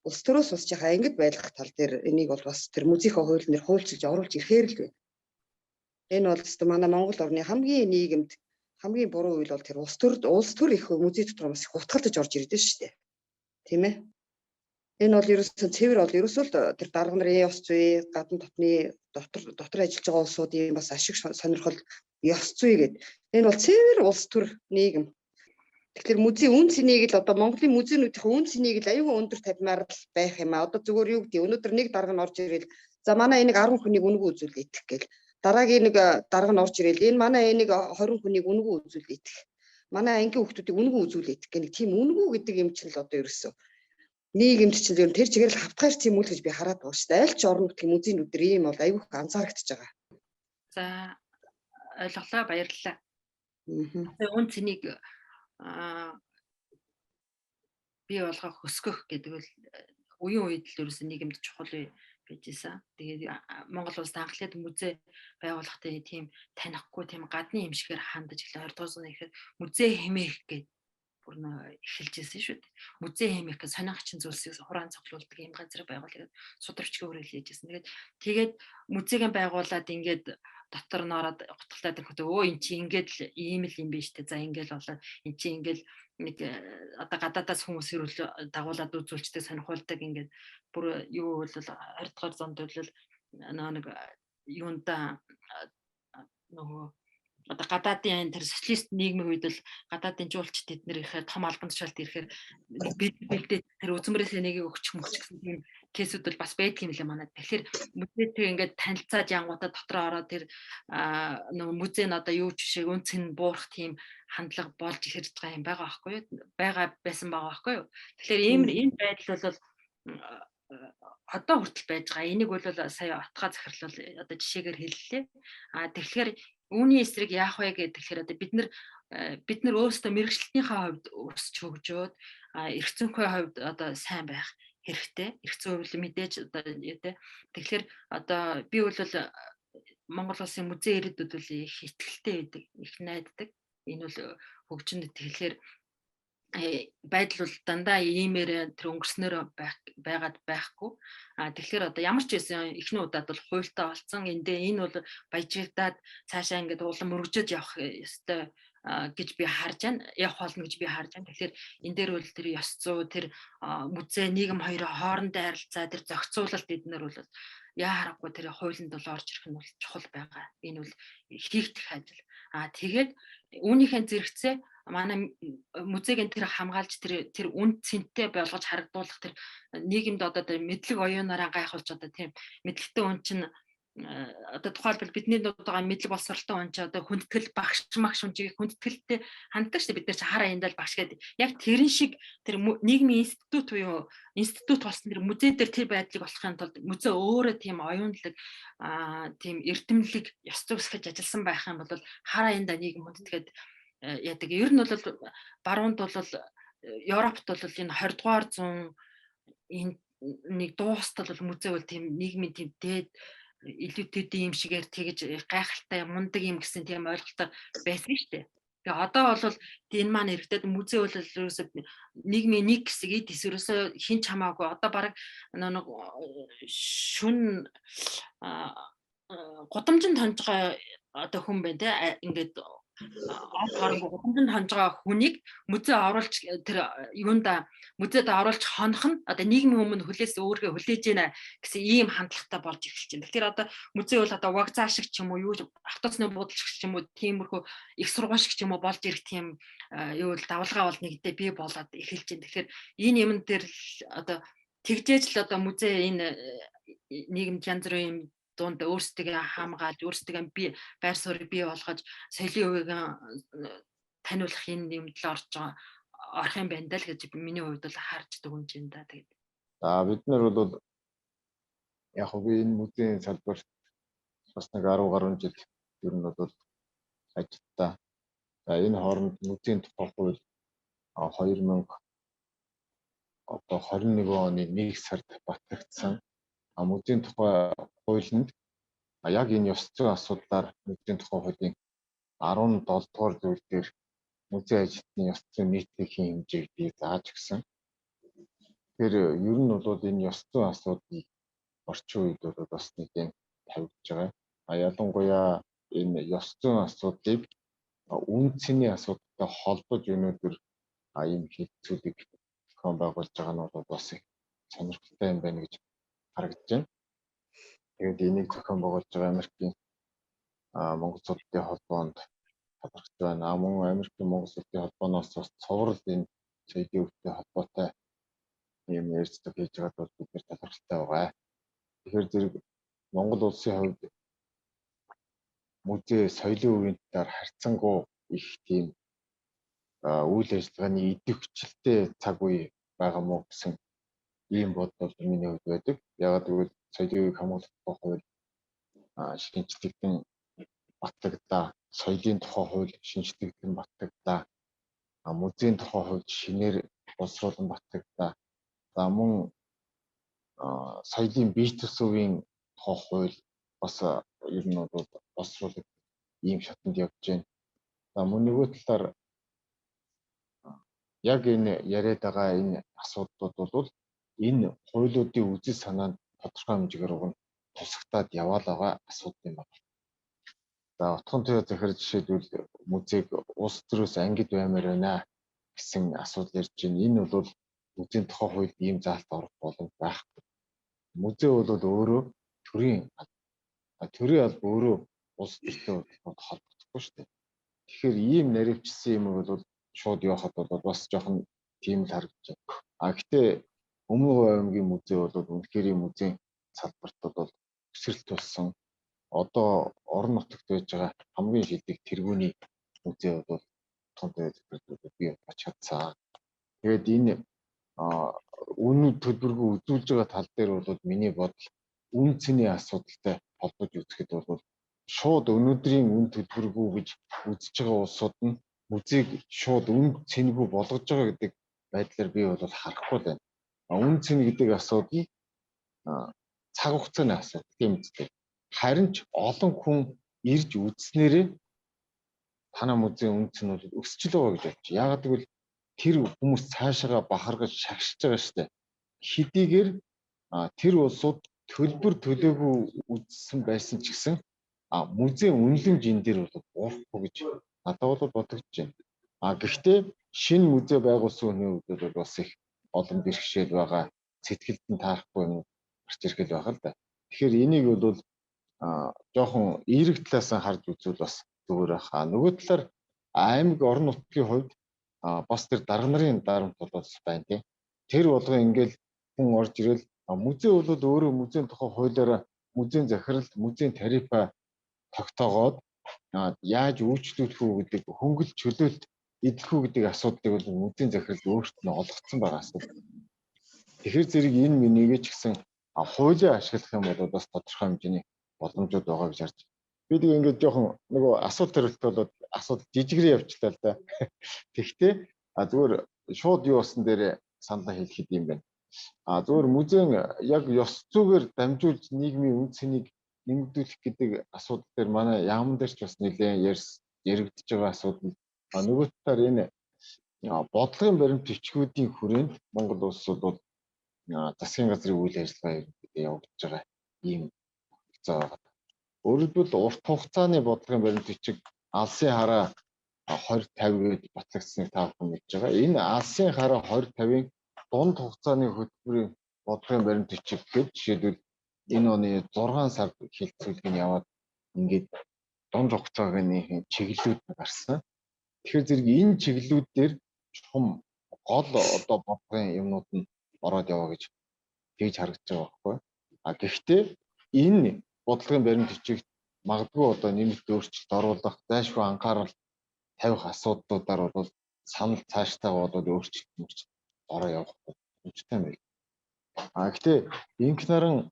улс төрөөс бас жаахан ангид байлгах тал дээр энийг бол бас тэр музейхээ хууль нэр хуульчилж оруулж ирэхээр л байна. Энэ бол өстө манай Монгол орны хамгийн нийгэмд хамгийн буруу үйл бол тэр улс төр их музей дотор бас их утгалдаж орж ирдэ шүү дээ. Тийм ээ. Энэ бол ерөөсөн цэвэр бол ерөөсөө л тэр дарга нарын ёс зүй, гадна дотны дотор ажиллаж байгаа улсуудын бас ашиг сонирхол ёс зүй гэдэг. Энэ бол цэвэр улс төр нийгэм. Тэгэхээр музей үн цэнийг л одоо Монголын музейнүүдийн үн цэнийг л аюул өндөр тавьмаар л байх юм а. Одоо зүгээр юу гэдэг өнөөдөр нэг дарга нь орж ирэл за манай энийг 10 хүнийг үнэгүй үзүүлээ идэх гээл. Дараагийн нэг дарга нь орж ирэл энэ манай энийг 20 хүнийг үнэгүй үзүүлээ идэх. Манай ангийн хүүхдүүдийг үнэгүй үзүүлээ идэх гэх нэг тийм үнэгүй гэдэг юм чинь л одоо ерөөсөө нийгэмд чинь ер нь тэр чигээр л хавтгаарч юм үл гэж би хараад байгаа шүү дээ. Аль ч орон нутгийн музейнүүд дэр ийм бол аюул анзаарэгдэж байгаа. За ойлголоо, баярлалаа. Үн цэнийг бий болгох, өсгөх гэдэг бол үеийн үед л ерөөсөн нийгэмд чухал байж исэн. Тэгээд Монгол улс анхлаад музей байгуулахтай тийм танихгүй тийм гадны юм шигээр хандаж эхлээ. 20 дугаар зууны ихэд музей хэмээх гэдэг бүр нөө эхэлж ирсэн шүү дээ. Музей хэмээх гэж сонирхчин зүйлсийг хураан цоглуулдаг юм газар байгуулаад сударчгийн хүрээлэл хийжсэн. Тэгээд музейг байгуулад ингээд дотор нь ороод гутгалаад ирэхэд өө эн чи ингээд л ийм л юм биш үү. За ингээд л болоод эн чи ингээд нэг одоо гадаадаас хүмүүс ирүүл дагуулад үзүүлчдэг, сонирхуулдаг ингээд бүр юу бол 20 дугаар зуунд бол нэг юунда нөгөө одоо гадаадын тэр социалист нийгмийн үед бол гадаадын жуулчид тэд нэр ихээр том албан тушаалд ирэхээр бэлдээ тэр үзмрээсээ нэгийг өгчих мөгч гэсэн тийм кейсүүд бол бас байдаг юм лээ манад. Тэгэхээр музейтэй ингээд танилцаад янгуудаа дотроо ороод тэр нөгөө музей нь одоо юу ч шиг үнц нь буурах тийм хандлага болж эхэлж байгаа юм байгаа байхгүй юу? Байгаа байсан байгаа байхгүй юу? Тэгэхээр ийм энэ байдал бол одоо хүртэл байж байгаа. Энийг бол сая отгоо захирлал одоо жишээгээр хэллээ. А тэгэхээр үүний эсрэг яах вэ гэхээр одоо бид нар өөрсдөө мэрэгчлэтнийхээ хувьд өсч хөгжөөд эрх зүйнхээ хувьд одоо сайн байх хэрэгтэй. Эрх зүйн хувьд мэдээж одоо юу те. Тэгэхээр одоо би бол Монгол улсын музей ирээдүйд бол их ихтгэлтэй байдаг, их найддаг. Энэ бол хөгжинд тэгэхээр байдал бол дандаа иймээр тэр өнгөрснөөр байгаад байхгүй. А тэгэхээр одоо ямар ч байсан эхний удаад бол хуультай болсон. Эндээ энэ бол баяжигдаад цаашаа ингээд улам өргөжөд явах ёстой гэж би харж байна. Явах болно гэж би харж байна. Тэгэхээр энэ дээр бол тэр ёс зүй, тэр музей нийгэм хоёрын хоорондын харилцаа, тэр зохицуулалт эднэр бол яа харахгүй тэр хуулинд бол орж ирэх нь бол чухал байгаа. Энэ бол хийгдэх ажил. А тэгээд үүнийхээ зэрэгцээ манай музейг тэр хамгаалж тэр үн цэнтэй болгож харагдуулах тэр нийгэмд одоо тэр мэдлэг оюунаараа гайхуулж одоо тийм мэдлэгтэй үн чинь одоо тухайлбал бидний байгаа мэдлэг боловсролтой хүн чи одоо хүндэтгэл багш магш хүн чигийг хүндэтгэлтэй ханддаг шүү дээ. Бид нар чи хараа эндал багш гэдэг. Яг тэрэн шиг тэр нийгмийн институт буюу институт болсон тэр музей дээр тэр байдлыг болохын тулд музей өөрөө тийм оюунлаг тийм эрдэмлэг ёс зүй өсгөж ажилласан байх юм бол хараа энда нийгэм хүндэтгээд яадаг. Ер нь бол баруунд бол Европт бол энэ 20 дугаар зуун энэ нэг дуустал бол музей бол тийм нийгмийн тийм дээд илүүтэйдийн юм шигээр тэгж гайхалтай мундаг юм гэсэн тийм ойлголтоор байсан шүү дээ. Тэгээ одоо бол энэ маань эрэхтэй музей бол ерөөсөө нийгмийн нэг хэсэг эд хэсэг ерөөсөө хин ч хамаагүй одоо бараг нэг шүн гудамжинд хонж байгаа одоо хүн байна те ингээд хооронгоо гудамжинд хонж байгаа хүнийг музей оруулж тэр юунда музейд оруулж хонох нь одоо нийгмийн өмнө хүлээс өөргөө хүлээж гинэ гэсэн ийм хандлагатай болж эхэлж байна. Тэгэхээр одоо музей бол одоо вокзал шиг ч юм уу юу автобусны буудал шиг ч юм уу тиймэрхүү их сургууль шиг ч юм уу болж ирэх тийм юу л давлгаа бол нэгдээ бий болоод эхэлж байна. Тэгэхээр энэ юмн дээр одоо тэгжээж л одоо музей энэ нийгэмд янз бүрийн юм дунд өөрсдөө хамгаалж өөрсдөө бий байр суурийг бий болгож соёлын үеийг таниулах энэ юмд л орж байгаа орох юм байна даа л гэж миний хувьд бол харж дүгнж байна да. Тэгээд. За бид нар бол яг би энэ музейн салбарт бас нэг 10 гаруй жил ер нь бол ажиллаа. За энэ хооронд музейн тухай хууль 2000 одоо 21 оны 1 сард батлагдсан. Музейн тухай хуулинд яг энэ ёс зүйн асуудлаар музейн тухай хуулийн 17 дугаар зүйл дээр музей ажилтны ёс зүйн нийтлэлийн хэмжээг бий зааж өгсөн. Тэгэхээр ер нь бол энэ ёс зүйн асуудал орчин үед бол бас нэгэн тавигдж байгаа. Ялангуяа энэ ёс зүйн асуудлыг үн цэний асуудалтай холбож өнөөдөр ийм хэлцүүлэг зохион байгуулж байгаа нь бол бас их сонирхолтой юм байна гэж харагдаж байна. Тэгээд энийг зохион байгуулж байгаа Америкийн Монгол Улсын холбоонд талархаж байна. Мөн Америкийн Монгол Улсын холбооноос бас цуврал энэ соёлын өвтэй холбоотой ийм ярилцлага хийж байгаад бол бид нэр талархалтай байгаа. Тэгэхээр зэрэг Монгол улсын хувьд музей соёлын өвийн талаар харьцангуй их тийм үйл ажиллагааны идэвхжлэлтэй цаг үе байгаа мó гэсэн ийм бодол миний хувьд байдаг. Яагаад гэвэл соёлын үеийг хамгаалах тухай хууль шинэчлэгдэн батлагдлаа, соёлын тухай хууль шинэчлэгдэн батлагдлаа, музейн тухай хууль шинээр боловсруулан батлагдлаа. За мөн соёлын бие төсвийн тухай хууль бас ер нь бол боловсруулах ийм шатанд явж байна. За мөн нөгөө талаар яг энэ яриад байгаа энэ асуудлууд бол энэ хуулиудын үзэл санаанд тодорхой хэмжээгээр уг нь тусагтаад яваал байгаа асуудал юм байна. За Утхан туяа захирал жишээлбэл музейг улс төрөөс ангид баймаар байна гэсэн асуудал ярьж байна. Энэ бол музейн тухай хуульд ийм заалт орох боломж байхгүй. Музей бол өөрөө төрийн алба. Төрийн алба өөрөө улс төртэй холбогдохгүй шүү дээ. Тэгэхээр ийм наривчсан юм бол шууд явахад бол бас жоохон тийм л харагдаж байна. А гэтээ Өмнө аймгийн музей бол үнэхээр музейн салбарт бол өсрэлт болсон. Одоо орон нутагт байж байгаа хамгийн шилдэг тэргүүний музей бол Утхан туяа захирлууд бий болж чадсан. Тэгээд энэ үн төлбөргүй үзүүлж байгаа тал дээр бол миний бодол үн цэний асуудалтай холбож үзэхэд бол шууд өнөөдрийн үн төлбөргүй гэж үзэж байгаа улсууд нь музейг шууд үн цэнгүй болгож байгаа гэдэг байдлаар би бол харахгүй байна. Үн цэн гэдэг асуудал цаг хугацааны асуудал тийм үстэй. Харин ч олон хүн ирж үзснээрээ танаа музейн үн цэн бол өсч л байгаа гэж бодчих. Яагаад гэвэл тэр хүмүүс цаашаага бахаргаж шагшиж байгаа шүү дээ. Хэдийгээр тэр улсууд төлбөр төлөөгүй үзсэн байсан ч гэсэн музейн үнэлэмж энэ дээр бол буурахгүй гэж надад бол бодогдож байна. Гэхдээ шинэ музей байгуулсан хүний хувьд бол бас их олон бэрхшээл байгаа, сэтгэлд нь таарахгүй юм гарч ирэх л байгаа л да. Тэгэхээр энийг бол жоохон эерэг талаас нь харж үзвэл бас зүгээр байх. Нөгөө талаар аймаг орон нутгийн хувьд бас тэр дарга нарын дарамт бол бас байна тийм. Тэр болгон ингээл хүн орж ирэл музей бол өөрөө музейн тухай хуулиараа музейн захиралд музейн тарифа тогтоогоод яаж үйлчлүүлэх үү гэдэг хөнгөл чөлөөлт эдлэх үү гэдэг асуудлыг бол музейн захиралд өөрт нь олгоцсон байгаа асуудал. Тэгэхээр зэрэг энэ минийгээ ч гэсэн хуулийг ашиглах юм бол бас тодорхой хэмжээний боломжууд байгаа гэж харж байна. Би тэг ингээд жоохон нөгөө асуулт хариулт болоод асуудал жижигрээ явчлаа л да. Тэгэхдээ зүгээр шууд юу болсон дээр саналаа хэлэхэд юм байна. Зүгээр музейн яг ёс зүйгээр дамжуулж нийгмийн үн цэнийг нэмэгдүүлэх гэдэг асуудал дээр манай яамн дээр ч бас нэлээд яригдж байгаа асуудал. Нөгөө талаар энэ бодлогын баримт бичгүүдийн хүрээнд Монгол улсууд бол засгийн газрын үйл ажиллагаа ерөнхийдөө явагдаж байгаа ийм тогтолцоо байгаа. Өөрөөр хэлбэл урт хугацааны бодлогын баримт бичиг алсын хараа 20 50 гэж батлагдсныг та бүхэн мэдж байгаа. Энэ алсын хараа 20 50-ын дунд хугацааны хөтөлбөрийн бодлогын баримт бичиг гэж жишээлбэл энэ оны 6 сард хэлэлцүүлэг нь яваад ингээд дунд хугацааны чиглэлүүд гарсан. Тэгэхээр зэрэг энэ чиглэлүүд дээр чухам гол одоо бодлогын юмнууд нь ороод яваа гэж тэгж харагдаж байгаа байхгүй. Гэхдээ энэ бодлогын баримт бичигт магадгүй одоо нэмэлт өөрчлөлт оруулах, зайлшгүй анхаарал тавих асуудлуудаар бол санал цааштайгаа бол өөрчлөлт мөрч ороо явах боломжтой юм байна. Гэхдээ инх наран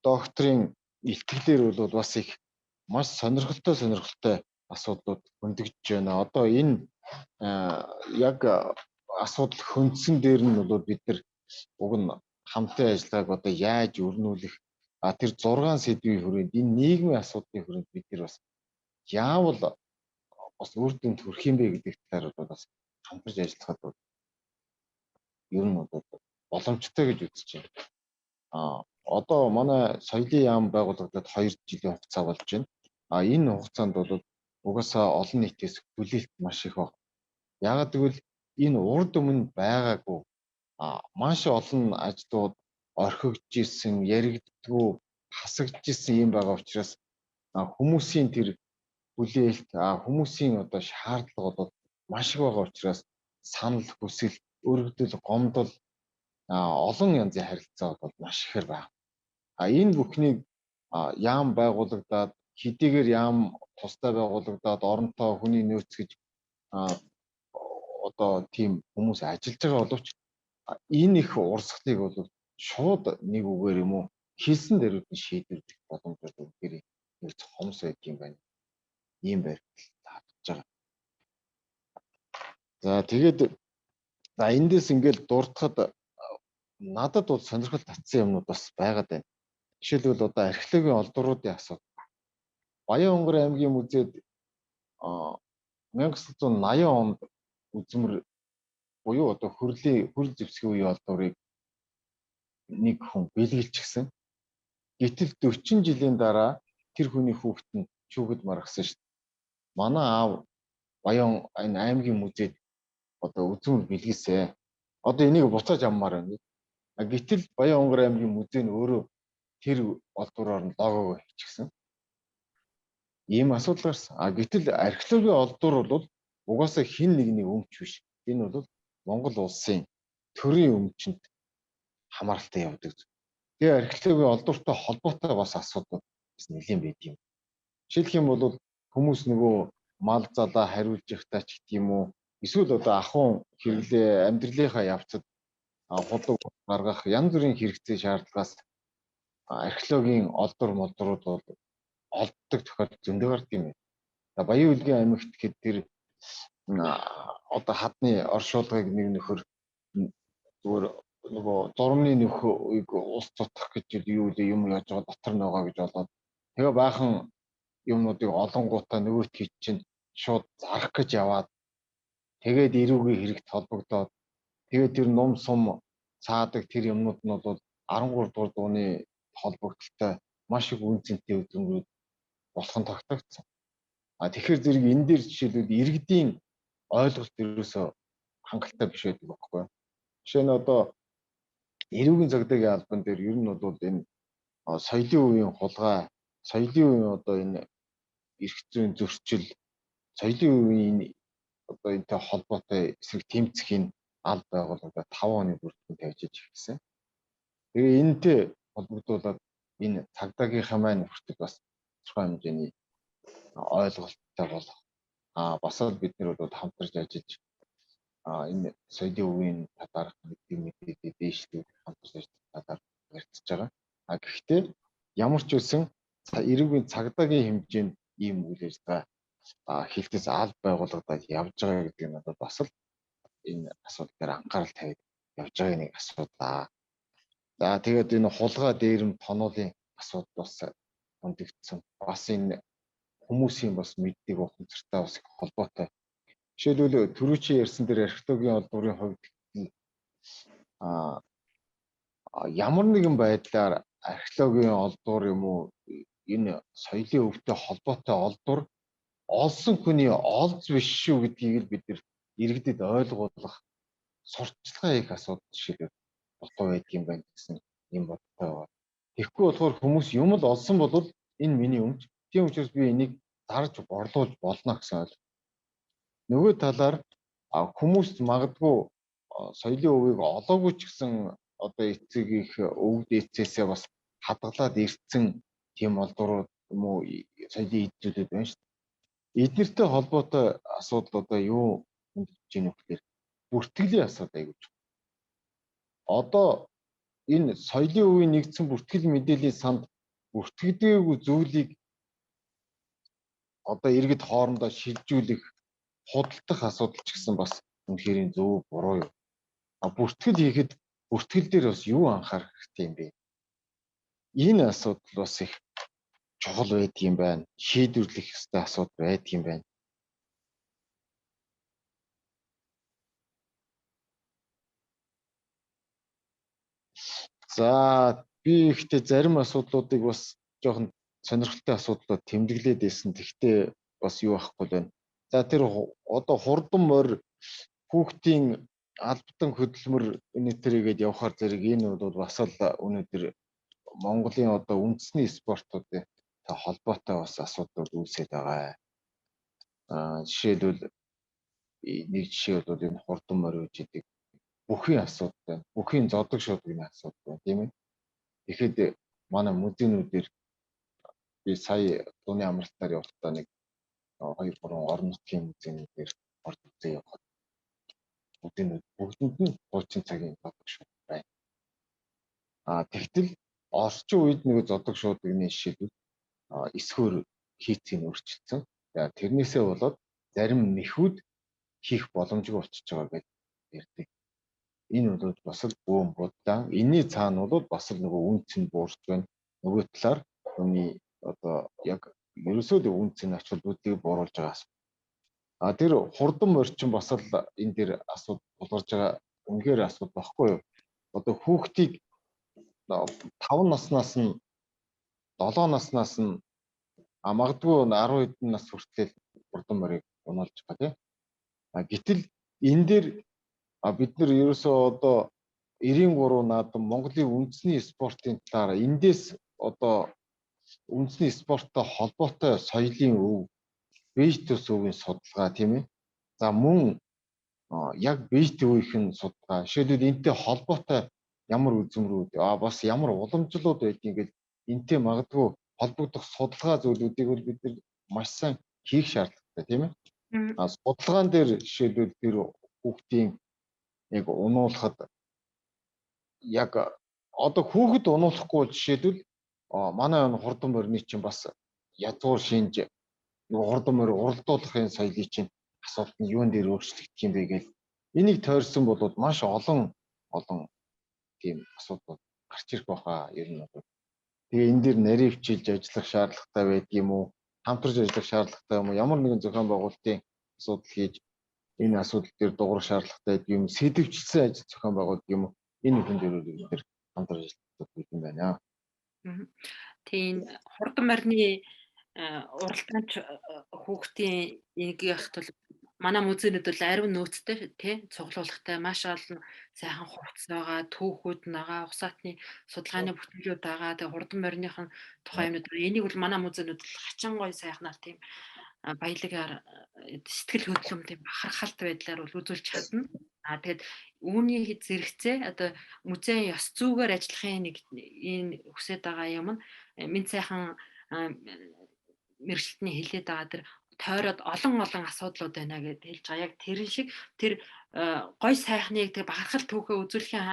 докторийн илтгэлээр бол бас их маш сонирхолтой асуудлууд хөндөгдөж байна. Одоо энэ яг асуудал хөндсөн дээр нь бол бид нар уг нь хамтын ажиллагааг одоо яаж өрнүүлэх, тэр 6 сэдвийн хүрээнд, энэ нийгмийн асуудлын хүрээнд бид нар бас яавал бас үр дүнд хүрэх юм бэ гэдэг талаар бол бас хамтарч ажиллахад бол ер нь бол боломжтой гэж үзэж байна. Одоо манай соёлын яам байгуулагдаад 2 жилийн хугацаа болж байна. Энэ хугацаанд бол угаасаа олон нийтээс хүлээлт маш их байна. Яагаад гэвэл энэ урд өмнө байгаагүй маш олон ажлууд орхигдож исэн, яригддаггүй, хасагдж исэн юм байгаа учраас хүмүүсийн тэр хүлээлт, хүмүүсийн одоо шаардлага бол маш их байгаа учраас санал, хүсэл, өргөдөл, гомдол, олон янзын харилцаа бол маш ихээр байна. Энэ бүхнийг яам байгуулагдаад, хэдийгээр яам тусдаа байгуулагдаад оронтой хүний нөөц гэж одоо тийм хүмүүс ажиллаж байгаа боловч энэ их урсгалыг бол шууд нэг үгээр юм уу хэлсэн дээрүүд нь шийдвэрлэх боломж бол үнэхээр нэг хомс байдаг юм байна. Ийм баримтал таагдаж байгаа. За тэгээд за эндээс ингээл дурдахад надад бол сонирхол татсан юмнууд бас байгаад байна. Жишээлбэл одоо археологийн олдвруудын асуудал. Баян-Онгор аймгийн музейд 1980 онд үзмэр буюу одоо хөрлийн хөрл зэвсгийн үеийн олдврыг нэг хүн бэлгэлчихсэн. Гэтэл 40 жилийн дараа тэр хүний хүүхэд нь шүүхэд маргасан шүү дээ. Манай аав Баян энэ аймгийн музейд одоо үзмэр бэлгэлсэ. Одоо энийг буцааж авмаар байна. Гэтэл Баян-Онгор аймгийн музей нь өөрөө тэр олдвроор нь логог хийчихсэн. Ийм асуудал гарсан. Гэтэл археологийн олдвор бол угаасаа хэн нэгний өмч биш. Энэ бол Монгол улсын төрийн өмчөнд хамааралтай явдаг. Тэгээ археологийн олдвортой холбоотой бас асуудал бас нэлийн байд юм. Жишээлх юм бол хүмүүс нөгөө мал залаа хариулж явахдаа ч гэх юм уу, эсвэл одоо ахуйн хэрэглээ амьдралынхаа явцад худаг гаргах янз бүрийн хэрэгцээ шаардлагаас археологийн олдвор молдврууд бол олддог тохиолдол зөндөө гардаг юм байна. За Баян-Үлгийн аймагт гэхэд тэр одоо хадны оршуулгыг нэг нөхөр зүгээр нөгөө зурмны нөхийг ус цутгах гэж юу л юм яаж байгаа дотор нэгаа гэж болоод тэгээ баахан юмнуудыг олонгуудаа нөгөөтгийг чинь шууд зарах гэж яваад тэгээд эрүүгийн хэрэгт холбогдоод тэгээд тэр нум сум цаадаг тэр юмнууд нь бол 13 дугаар зууны холбогдлолтой маш их үн цэнтэй үзэнгүүд болох нь тогтогдсон. Тэгэхээр зэрэг энэ дээр жишээлбэл иргэдийн ойлголт ерөөсөө хангалттай биш байдаг байхгүй. Жишээ нь одоо эрүүгийн цагдаагийн албан дээр ер нь бол энэ соёлын үеийн хулгай, соёлын үеийн одоо энэ эрх зүйн зөрчил, соёлын үеийн энэ одоо энэтэй холбоотой эсрэг тэмцэх энэ алба байгууллагаа 5 оны бүртгэн тавьж эхэлсэн. Тэгээ энэтэй холбогдуулаад энэ цагдаагийнхаа маань хүртэл бас тодорхой хэмжээний ойлголттой болох. Бас л бид нар бол хамтарч ажиллаж энэ соёлын үеийн талаарх мэдээлэл дээшлүүх хамтарч ажиллах талаар ярилцж байгаа. Гэхдээ ямар ч үсэн эрүүгийн цагдаагийн хэмжээнд ийм үйл ажиллагаа хилтэс алба байгуулагдаад явж байгаа гэдэг нь надад бас л энэ асуудал дээр анхаарал тавиад явж байгаа нэг асуудал. За тэгээд энэ хулгай дээрэм тоноолын асуудал бас хөндөгдсөн. Бас энэ хүмүүсийн бас мэддэг ухамсартай бас холбоотой. Жишээлбэл түрүүчийн ярьсан дээр археологийн олдврын хувьд ямар нэгэн байдлаар археологийн олдвор юм уу энэ соёлын өвтэй холбоотой олдвор олсон хүний олз биш шүү гэдгийг л бид нар иргэдэд ойлгуулах сурталчилгаа хийх асуудал жишээлбэл болохгүй байдаг юм байна гэсэн юм бодтой байгаа. Тэгэхгүй болохоор хүмүүс юм л олсон бол энэ миний өмч. Тийм учраас би энийг зарж борлуулж болно гэсэн ойлголт. Нөгөө талаар хүмүүст магадгүй соёлын өвийг олоогүй ч гэсэн одоо эцэг их өвд эцээсээ бас хадгалаад ирсэн тийм олдврууд юм уу соёлын эд зүйлүүд байна шүү дээ. Эднэртэй холбоотой асуудал одоо юу хөндөж гинэ гэхээр бүртгэлийн асуудал аягүй чухал. Одоо энэ соёлын үеийн нэгдсэн бүртгэл мэдээллийн санд бүртгэдэггүй зүйлийг одоо иргэд хоорондоо шилжүүлэх, худалдах асуудал ч гэсэн бас үнэхээр зөв буруу юу. А бүртгэл хийхэд Бүртгэл дээр бас юу анхаарах хэрэгтэй юм бэ? Энэ асуудал бас их чухал байдаг юм байна. Шийдвэрлэх ёстой асуудал байдаг юм байна. За би ихтэй зарим асуудлуудыг бас жоохон сонирхолтой асуудлууд тэмдэглээд байсан. Тэгтээ бас юу ахгүй л байна. За тэр одоо хурдан морь хүүхдийн албадан хөдөлмөр энэ төрийгээд явхаар зэрэг энэ бол бас л өнөөдөр Монголын одоо үндэсний спортуудын холбоотой бас асуудлууд үүсээд байгаа. Жишээлбэл нэг жишээ бол энэ хурдан морь гэж гэдэг бүхийн асуудал байна. Бүхийн зодог шуудгийн асуудал байна, тийм ээ. Тэгэхэд манай музейнүүдээр би сая зуны амралтаар явахдаа нэг 2 3 орон нутгийн музейнүүдээр орж үзээ явахад музейнүүд бүгдэнд нь хуучин цагийн зодог шууд байна. Тэгтэл орчин үед нэг зодог шуудгийн жишээлбэл эсхөөр хийцийг өөрчилсөн. Тэрнээсээ болоод зарим нэхүүд хийх боломжгүй болчихж байгаа гэж ярьдаг. Энэ бол бас л бөөн будаан. Энийний цаана бол бас л нөгөө үнц нь буурч байна. Нөгөө талаар хүний одоо яг ерөөсөө л үнц нь ач холбогдлыг бууруулж байгаа асуудал. Тэр хурдан морчин бас л энэ дэр асуудал тулгарч байгаа үнэхээр асуудал багхгүй юу? Одоо хүүхдийг 5 наснаас нь 7 наснаас нь магадгүй 10 хэдэн нас хүртэл хурдан морийг унуулж байгаа тийм. Гэтэл энэ дээр бид нар ерөөсөө одоо 93 наадам Монголын үндэсний спортын талаар эндээс одоо үндэсний спорттой холбоотой соёлын өв, бие тус өвийн судалгаа тийм ээ. За мөн яг бие төвийнх нь судалгаа. Жишээлбэл энэтэй холбоотой ямар үзмрүүд бас ямар уламжлалууд байдгийг ингээл энэтэй магадгүй холбогдох судалгаа зүйлүүдийг бол бид нар маш сайн хийх шаардлагатай тийм ээ. Судалгаан дээр жишээлбэл тэр хүүхдийн яг унуулахад яг одоо хүүхэд унуулахгүй жишээлбэл манай энэ хурдан морины чинь бас язгуур шинж хурдан морь уралдуулахын соёлын чинь асуудал нь юун дээр өөрчлөгдөх юм бэ гэл энийг тойрсон бол маш олон олон тийм асуудал гарч ирэх байхаа ер нь бол. Тэгээ энэ дээр наривчилж ажиллах шаардлагатай байдаг юм уу? Хамтарч ажиллах шаардлагатай юм уу? Ямар нэгэн зохион байгуулалтын асуудал хийж энэ асуудал дээр дуурах шаардлагатай байдаг юм, сэдвчилсэн ажил зохион байгуулдаг юм уу? Энэ бүхэн дээр бид нэр хамтарч ажиллах юм байна. Тийм, хурдан морины уралдаанч хүүхдийн энгийн тул манай музейнүүд бол ариун нөөцтэй тий цуглуулгатай маш олон сайхан хувцас байгаа, түүхүүд нь байгаа, угсаатны судалгааны бүтээлүүд байгаа. Тэгээ хурдан мориных нь тухай юмнууд. Энийг бол манай музейнүүд бол хачин гоё сайхнаар тийм баялагаар сэтгэл хөдлөм тийм бахархалт байдлаар бол үзүүлж чадна. Тэгээд үүний зэрэгцээ одоо музейн ёс зүйгээр ажиллахын нэг энэ хүсэж байгаа юм нь минь сайхан мэргэжилтний хэлээд байгаа тэр тойроод олон олон асуудлууд байна гэд хэлж байгаа. Яг тэрэн шиг тэр гой сайхныг тэр бахархал түүхээ үзүүлэхийн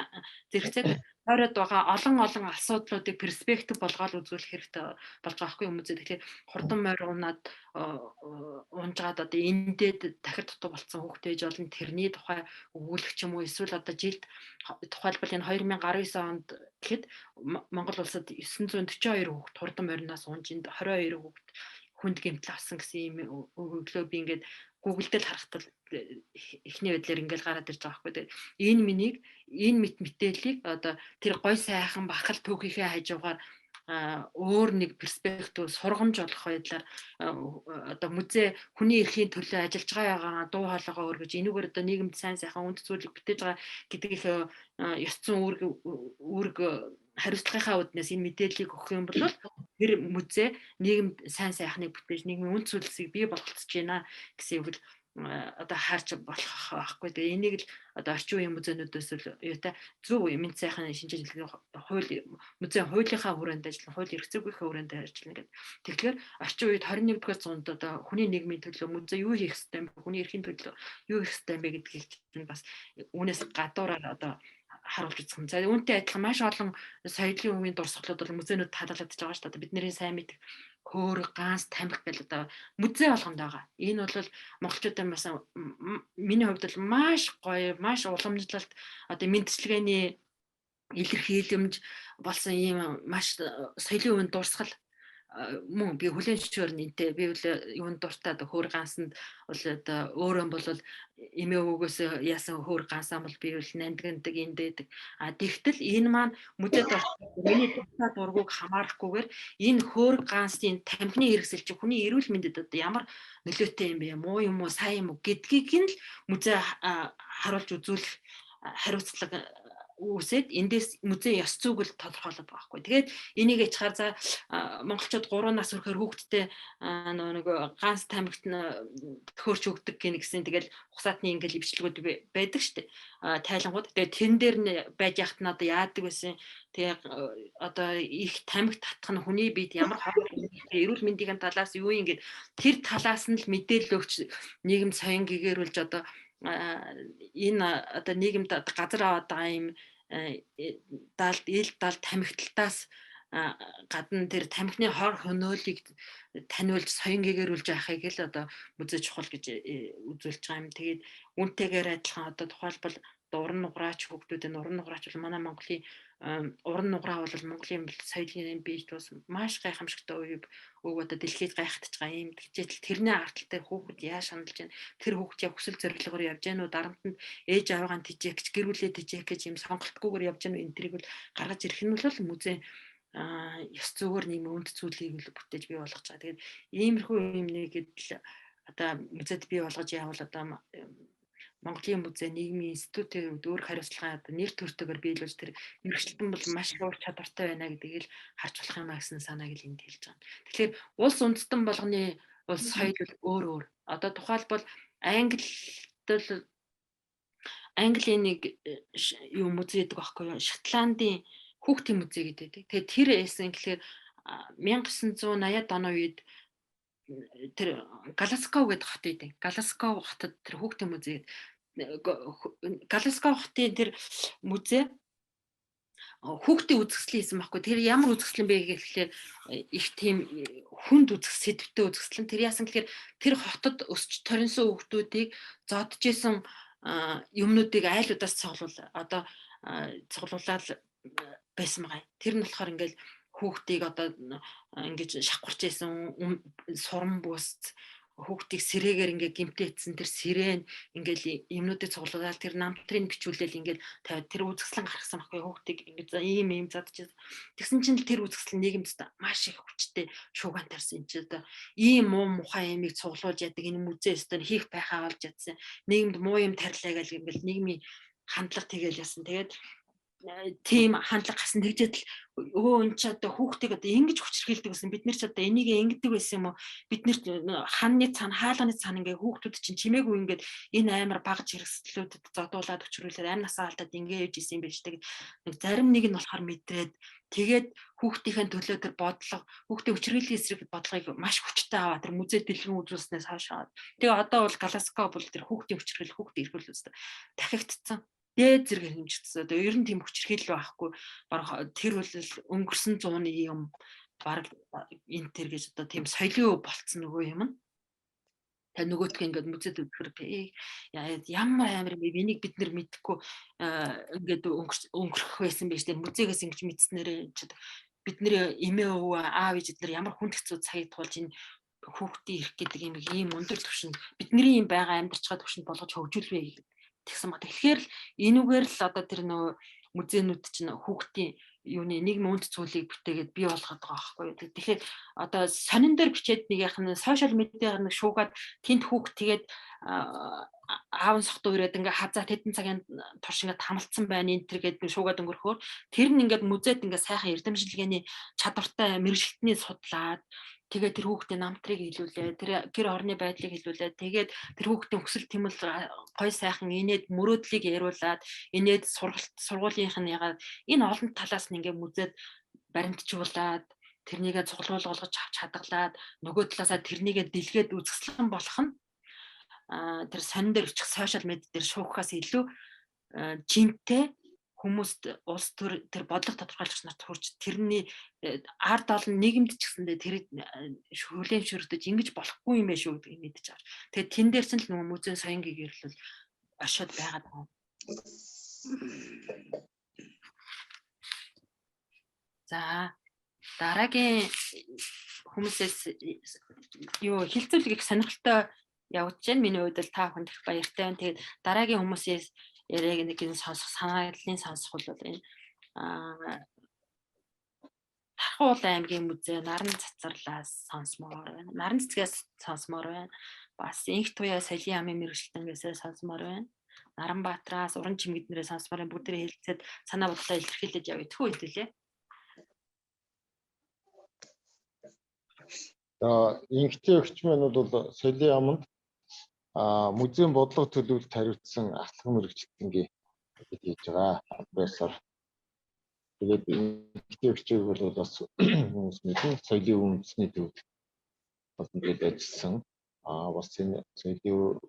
зэрэгцээ тойроод байгаа олон олон асуудлуудыг перспектив болгоод үзүүлэх хэрэгтэй болж байгаа байхгүй юм үзээ. Тэгэхээр хурдан морь унаад унжгаад одоо эндээд дахир дутуу болцсон хүүхдээ ээж олон тэрний тухай өгүүлэх ч юм уу, эсвэл одоо жилд тухайлбал энэ 2019 онд гэхэд Монгол улсад 942 хүүхэд хурдан мориноос унж энд 22 хүүхэд хүнд гэмтэл авсан гэсэн юм өглөө би ингээд Google дээр харахад эхний байдлаар ингээд гараад ирж байгаа байхгүй. Тэгээд энэ минийг энэ мэт мэдээллийг одоо тэр гой сайхан бахархал түүхийнхээ хажуугаар өөр нэг перспектив сургамж болох байдлаар одоо музей хүний эрхийн төлөө ажиллаж байгаа дуу хоолойгоо өргөж энүүгээр одоо нийгэмд сайн сайхан үнд зүйлийг бүтээж байгаа гэдгийнхээ ёс зүйн үүрэг хариуцлагынхаа үүднээс энэ мэдээллийг өгөх юм бол тэр музей нийгэмд сайн сайхныг бүтээж нийгмийн үнд зүйлсийг бий болгоцож байна гэсэн үг л одоо харж болох байхгүй. Тэгээ энийг л одоо орчин үеийн музейнүүдээс л юутай зөв мэд сайхан шинжээ хэлний хууль музейн хуулийнхаа хүрээнд ажиллана, хууль эрх зүйнхээ хүрээнд ажиллана гэдэг. Тэгэхээр орчин үед 21-р зуунд одоо хүний нийгмийн төлөө музей юу хийх ёстой юм бэ? Хүний эрхийн төлөө юу хийх ёстой юм бэ гэдгийг чинь бас үүнээс гадуураар одоо харуулж үзэх юм. За үүнтэй адилхан маш олон соёлын өвийн дурсгалууд бол музейнүүд таалагдж байгаа шүү дээ. Бидний сайн мэдэх хөөр, ганс, тамхи гэл одоо музей болгонд байгаа. Энэ бол монголчуудын бас миний хувьд бол маш гоё, маш уламжлалт одоо мэндчилгээний илэрхийлэмж болсон ийм маш соёлын үн дурсгал мөн би хүлээн зөвшөөрнө энтэй. Би бол юунд дуртай хөөр гансанд бол одоо өөрөө бол эмээ өвгөөс яасан хөөр гансаа бол би бол нандиндаг эндээдэг. А тэгтэл энэ маань мөдөд миний дуртай дургуг хамаарахгүйгээр энэ хөөр гансын тамхины хэрэгсэл чи хүний эрүүл мэндэд одоо ямар нөлөөтэй юм бэ, муу юм уу, сайн юм уу гэдгийг нь л музей харуулж үзүүлэх хариуцлага үүсээд эндээс музей ёс зүйг л тодорхойлоод байгаа байхгүй. Тэгээд энийг ячгаар за монголчууд 3 нас хүрэхээр хүүхдтэй нэг ганц тамхит нь төхөөрч өгдөг гин гэсэн тэгэл ухсаатны ингээл ивчлэгүүд байдаг штэ. Тайлангууд. Тэгээд тэрэн дээр нь байж яхад нь одоо яадаг байсан. Тэгээ одоо их тамхи татах нь хүний биед ямар хор эрүүл мэндийн талаас юу юм гээд тэр талаас нь л мэдээлэл өгч нийгэм соён гэгэрүүлж одоо энэ одоо нийгэмд газар аваад байгаа юм даалд ил даалд тамхиталтаас гадна тэр тамхины хор хөнөөлийг таниулж соён гэгэрүүлж байхыг л одоо музей чухал гэж үзүүлж байгаа юм. Тэгээд үүнтэйгээр адилхан одоо тухайлбал уран нуграач хүүхдүүдийн уран нуграач бол манай Монголын уран нуграа бол Монголын соёлын бие тус маш гайхамшигтай үе өг одоо дэлхийд гайхагдж байгаа юм. Тэгжээтэл тэрний артал дээр хүүхэд яаж шаналж байна? Тэр хүүхэд яг хүсэл зорилгоор явж гэнэ үү? Дарамтанд ээж аваагаан тижээх гэж, гэр бүлээ тижээх гэж юм сонголтгүйгээр явж гэнэ үү? Энэ тэрийг бол гаргаж ирэх нь бол музей ёс зүгээр нийгмийн үнд зүйлийг л бүтээж бий болгож байгаа. Тэгээд иймэрхүү юм нэгэд л одоо музейд бий болгож явбал одоо Монголын музей нийгмийн институтын хувьд өөр хариуцлагын одоо нэр төртөөр биелүүлж тэр мэргэжилтэн бол маш ур чадвартай байна гэдгийг л харж болох юм а гэсэн санааг л энд хэлж байгаа. Тэгэхээр улс үндэстэн болгоны улс соёл бол өөр өөр. Одоо тухайлбал Англид бол Английн нэг юу музей гэдэг байхгүй юу? Шотландын хүүхдийн музей гэдэг. Тэгээд тэр эсэн гэхээр 1980-ад оны үед тэр Глазго гэдэг хот идэв. Глазго хотод тэр хүүхдийн музей Глазго хотын тэр музей хүүхдийн үзэсгэлэн хийсэн байхгүй. Тэр ямар үзэсгэлэн бэ гэхлээр их тийм хүнд үзэсгэлэн, сэдвтэй үзэсгэлэн. Тэр яасан гэхээр тэр хотод өсч торинсон хүүхдүүдийг зодж исэн юмнуудыг айлуудаас цуглуул одоо цуглуулаад байсан байгаа. Тэр нь болохоор ингээл хүүхдийг одоо ингэж шавхарч исэн суран бүс хүүхдийг сэрээгээр ингээ гимтээцсэн тэр сэрэн ингээл юмнуудыг цуглуулаад тэр намтрыг бичүүлээл ингээл тавиад тэр үзэсгэлэн гаргасан байхгүй хүүхдийг ингээ ийм ийм задчих. Тэгсэн чинь л тэр үзэсгэлэн нийгэмд маш их хүчтэй шууган тарьсан. Энд чи одоо ийм муу мухай юмыг цуглуулж яадаг энэ музей өстөө хийх байхаа олж ядсан. Нийгэмд муу юм тарьлаа гэл ингээл нийгмийн хандлага тэгэл ясан. Тэгээд тийм хандлага гасан тэгжээд л өө эн чи одоо хүүхдийг одоо ингэж хүчрхийлдэг гэсэн бид нар ч одоо энийг ингэдэг байсан юм уу, бид нар ханны цаана хаалганы цаана ингээ хүүхдүүд чинь чимээгүй ингээд энэ амар багж хэрэгслүүдэд зодуулаад өчрүүлээд амь насаа алдаад ингээ явж исэн юм байж тэг нэг зарим нэг нь болохоор мэдрээд тэгээд хүүхдийнхээ төлөө тэр бодлого хүүхдийн хүчрхийллийн эсрэг бодлогыг маш хүчтэй аваа тэр музей дэлгэн үзүүлснээс хойш аваад тэгээ одоо бол Глазго бол тэр хүүхдийн хүчрхийлэл хүүхдийн эрхүүл үстэй дахигдсан дээд зэргээр хэмжигдсэн. Одоо ер нь тийм хүчирхийлэл байхгүй. Бараг тэр бол өнгөрсөн зууны юм бараг энэ тэр гэж одоо тийм соёлын өв болцсон нөгөө юм нь. Та нөгөөтгөө ингээд музейд үзэхэр ямар амар юм бэ? Энийг бид нэр мэдэхгүй ингээд өнгөрөх байсан байж тэр музейгээс ингэж мэдснээрээ бид нэр эмээ өвөө аав ээж эднэр ямар хүнд хэцүү цагийг туулж энэ хүүхдийн эрх гэдэг юм ийм өндөр түвшинд бидний юм байгаа амьдарч байгаа түвшинд болгож хөгжүүлвэ гэдэг тэгсэн ба. Тэгэхээр л энүүгээр л одоо тэр нөгөө музейнүүд чинь хүүхдийн юуны нийгмийн үнд зүйлийг бүтээгээд бий болгоод байгаа байхгүй юу. Тэгэхээр одоо сонин дээр бичээд нэг яах нь сошиал медиагаар нэг шуугаад тэнд хүүхд тэгээд аав нь сохтуу ирээд ингээ хазаа тэдэн цагийн турш ингээ тамалцсан байна энэ төр гээд шуугаад өнгөрөхөөр тэр нь ингээд музейд ингээ сайхан эрдэмшилгээний чадвартай мэргэжилтний судлаад тэгээд тэр хүүхдийн намтрыг хэлүүлээ, тэр гэр орны байдлыг хэлүүлээ. Тэгээд тэр хүүхдийн хүсэл тэмэл гой сайхан инээд мөрөөдлийг яриулаад инээд сургалт сургуулийнх нь ягаад энэ олон талаас нь ингээ музейд баримтжуулаад тэрнийгээ цуглуул болгож авч хадгалаад нөгөө талаасаа тэрнийгээ дэлгээд үзэсгэлэн болох нь тэр сонин дээр очих сошиал медиа дээр шуухаас илүү жинтэй хүмүүст улс төр тэр бодлого тодорхойлогч нарт хүрч тэрний ард олон нийгэмд ч гэсэндээ тэр хүлээн зөвшөөрдөж ингэж болохгүй юм байна шүү гэдгийг мэдэж авч. Тэгээд тэн дээр чинь л нөгөө музейн соён гэгэрлэл оршоод байгаад байгаа. За дараагийн хүмүүсээс юу хэлцүүлэг их сонирхолтой явагдаж байна. Миний хувьд л та бүхэнд их баяртай байна. Тэгээд дараагийн хүмүүсээс яриаг нэг юм сонсох санаалын сонсох бол энэ Тархуул аймгийн музей Наран цацарлаас сонсомоор байна. Наран цэцгээс сонсомоор байна. Бас Инх туяа соёлын яамын мэргэжилтэнгээсээ сонсомоор байна. Наранбаатараас уран чимгэднэрээ сонсомоор байна. Бүгдээрээ хэлцээд санаа бодлоо илэрхийлээд явъя. Тэхүү хэдүүлээ. За инхтэй өгч маань бол соёлын яамд музейн бодлого төлөвлөлт хариуцсан ахлах мэргэжилтэнгийн ажил хийж байгаа. Профессор. Тэгээд инхтэй өгчийг бол бас хүмүүс мэднэ. Соёлын үндэсний төвд бас ингээд ажилласан. Бас энэ соёлын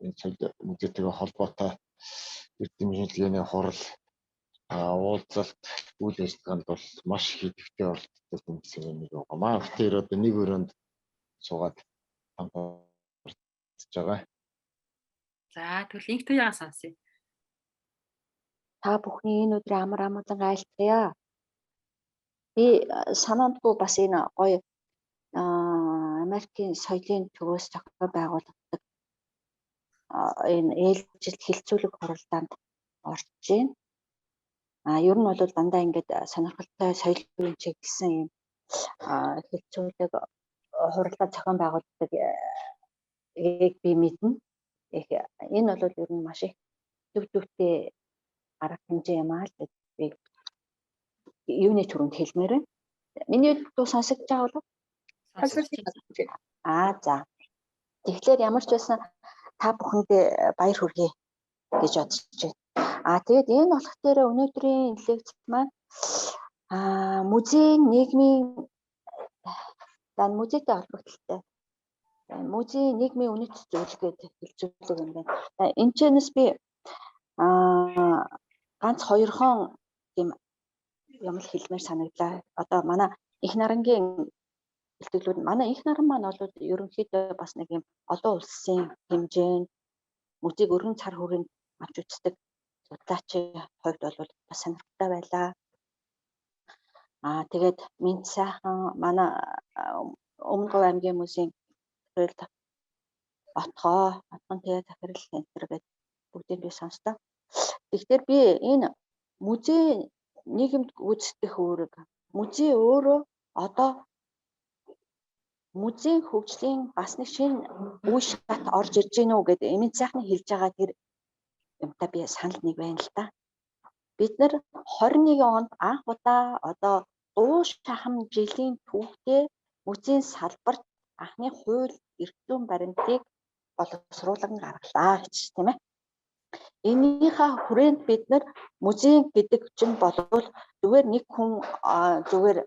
энэ соёл музейтэйгээ холбоотой эрдэм шинжилгээний хурал, уулзалт, үйл ажиллагаанд бол маш их идэвхтэй оролцдог хүмүүсийн нэг байгаа. Маа битээр одоо нэг өрөөнд суугаад хамт оролцож байгаа. За тэгвэл инх туяагаа сонсъё. Та бүхний энэ өдрийн амар амгалан айлтгая. Би санаандгүй бас энэ гоё Америкийн соёлын төвөөс зохион байгуулагддаг энэ ээлжилт хилцүүлэг хуралдаанд орж байна. Ер нь бол дандаа ингээд сонирхолтой соёлын чиглэсэн юм хилцүүлэг хуралдаа зохион байгуулдаг гийг би мэднэ. Их энэ бол ер нь маш их төв төвтэй арга хэмжээ юм аа л гэж би юуны түрүүнд хэлмээр байна. Миний дуу сонсогдож байгаа болов? Сонсогдож байна. За. Тэгэхээр ямар ч байсан та бүхэндээ баяр хүргэе гэж бодож байна. Тэгээд энэ болох дээр өнөөдрийн лекц маань музейн нийгмийн музейтэй холбогдлолтой. Музейн нийгмийн үнэт зүйл гэдэг хэлцүүлэг юм байна. Энэ чэнэс би ганц хоёрхон тийм юм л хэлмээр санагдлаа. Одоо манай их нарангийн илтгэлүүд, манай их наран маань бол ерөнхийдөө бас нэг юм олон улсын хэмжээнд музейг өргөн цар хүрээнд авч үздэг судлаачийн хувьд бол бас сонирхолтой байлаа. Тэгээд Минт сайхан манай Өмнө Говь аймгийн музейн захирал Отгоо, Отгон тэгээ захирал центр гэдэг бүгдийг би сонслоо. Тэгэхээр би энэ музей нийгэмд гүйцэтгэх үүрэг, музей өөрөө одоо музейн хөгжлийн бас нэг шинэ үе шат орж ирж гэнэ үү гэдэг эмийн сайхны хэлж байгаа тэр юмтай би санал нэг байна л та. Бид нар 21 онд анх удаа одоо дуу шахам жилийн түүхтээ музейн салбарт анхны хууль эрх зүйн баримтыг боловсруулан гаргалаа гэж тийм ээ. Энийхээ хүрээнд бид нар музей гэдэг чинь болвол зүгээр нэг хүн зүгээр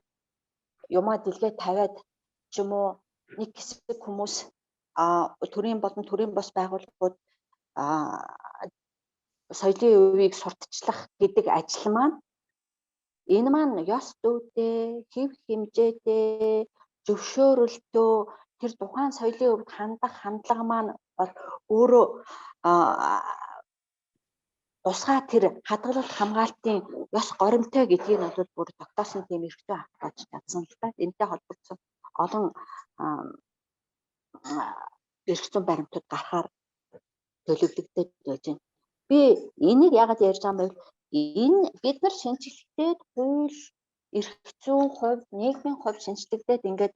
юмаа дэлгээ тавиад ч юм уу нэг хэсэг хүмүүс төрийн болон төрийн бос байгууллагууд соёлын өвийг сурталчлах гэдэг ажил маань энэ маань ёс зүйтэй, хэв хэмжээтэй, зөвшөөрөлтөө тэр тухайн соёлын өвд хандах хандлага маань бол өөрөө тусгай тэр хадгалалт хамгаалтын ёс горимтой гэдгийг нь бол бүр тогтоосон тийм эрх зүй авах чадсан л та. Энэтэй холбогдсон олон эрх зүйн баримтууд гарахаар төлөвлөгдөд байж байна. Би энийг яагаад ярьж байгаа юм бэ? Энэ бид нар шинжлэхдээ хууль, эрх зүйн хувьд, нийгмийн хувьд шинжлэгдээд ингээд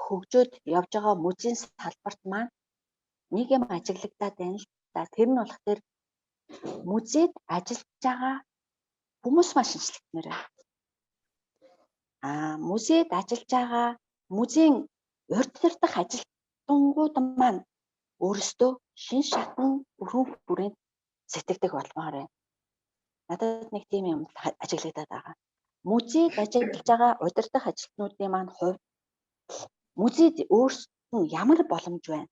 хөгжөөд явж байгаа музейн салбарт маань нэг юм ажиглагдаад байна л да. Тэр нь болох тэр музейд ажиллаж байгаа хүмүүс маань шинжлэгдмээр байна. Музейд ажиллаж байгаа музейн урьдчилах ажилтнууд маань өөрсдөө шин шатн өрхөн хүрээнд сэтгэдэг болмоор байна. Надад нэг тийм юм ажиглагдаад байгаа. Музейд ажиллаж байгаа удирдах ажилтнуудын маань хувьд музейд өөрсдөд нь ямар боломж байна?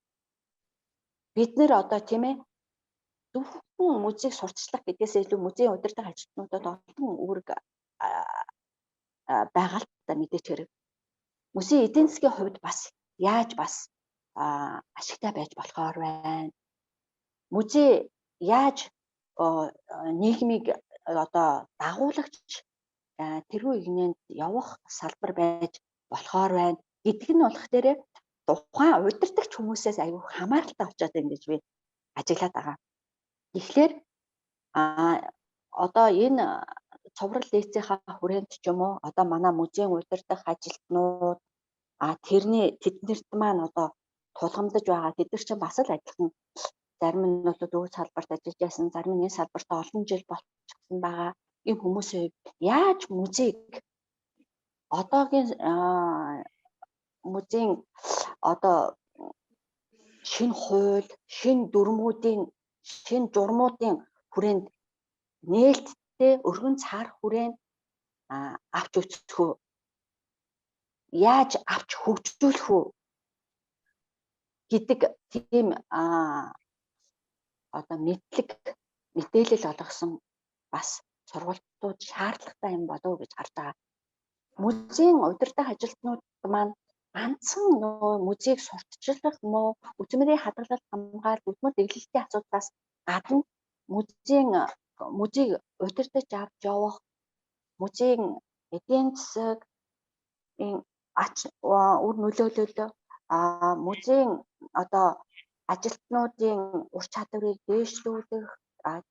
Бид нэр одоо тийм зөвхөн музейг сурталчлах гэдгээс илүү музейн удирдах ажилтнуудад олон үүрэг байгаа л та мэдээч хэрэг. Музейн эдийн засгийн хувьд бас яаж бас ашигтай байж болохоор байна. Музей яаж нийгмийг одоо дагуулагч тэрхүү игнэнд явах салбар байж болохоор байна гэдэг нь болох дээрээ тухайн удирдагч хүмүүсээс айгүй хамааралтай очиод байна гэж би ажиглаад байгаа. Тэгэхээр одоо энэ цуврал лекцийнхаа хүрээнд ч юм уу одоо манай музейн удирдах ажилтнууд тэрний тэднэрт маань одоо тулгамдаж байгаа тэд нар чинь бас л адилхан зарим нь бол өвөг салбарт ажиллаж байсан, зарим нь энэ салбарт олон жил болчихсон байгаа. Ийм хүмүүсийн хувьд яаж музейг одоогийн музейн одоо шинэ хууль, шинэ дүрмүүдийн, шинэ журмуудын хүрээнд нээлттэй өргөн цар хүрээнд авч өсгөх үү? Яаж авч хөгжүүлэх үү гэдэг тийм одоо мэдлэг мэдээлэл олгосон бас сургалтууд шаардлагатай юм болов уу гэж харж байгаа. Музейн удирдах ажилтнууд маань ганцхан нөө музейг сурталчлах мó үзмэрийн хадгалалт хамгаалалт үзмэр дэглэлтийн асуудлаас гадна музейн музейг удирдах авч явах музейн эдийн засаг ач үр нөлөөлөл музейн одоо ажилтнуудын ур чадварыг дээшлүүлэх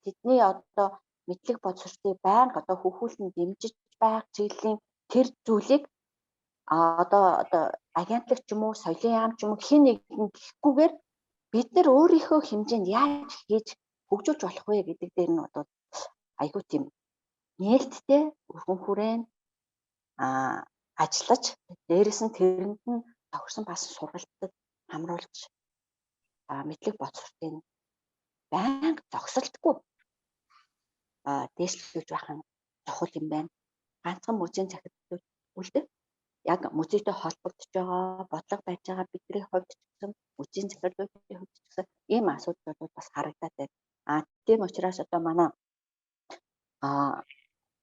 тэдний одоо мэдлэг боловсролыг байнга одоо хөхүүлэн дэмжиж байх чиглэлийн тэр зүйлийг одоо одоо агентлаг ч юм уу соёлын яам ч юм уу хэн нэгэн гэхгүйгээр бид нар өөрийнхөө хэмжээнд яаж хийж хөгжүүлж болох вэ гэдэг дээр нь одоо айгүй тийм нээлттэй өргөн хүрээнд ажиллаж дээрэс нь тэрэнд нь тохирсон бас сургалтад хамруулж мэдлэг боловсролыг байнга зогсолтгүй дээшлүүлж байх нь чухал юм байна. Ганцхан музейн захирлууд үлдээ. Яг музейтэй холбогдож байгаа, бодлого барьж байгаа бидний хувьд ч гэсэн музейн захирлуудын хувьд ч гэсэн ийм асуудал бол бас харагдаад байна. Тийм учраас одоо манай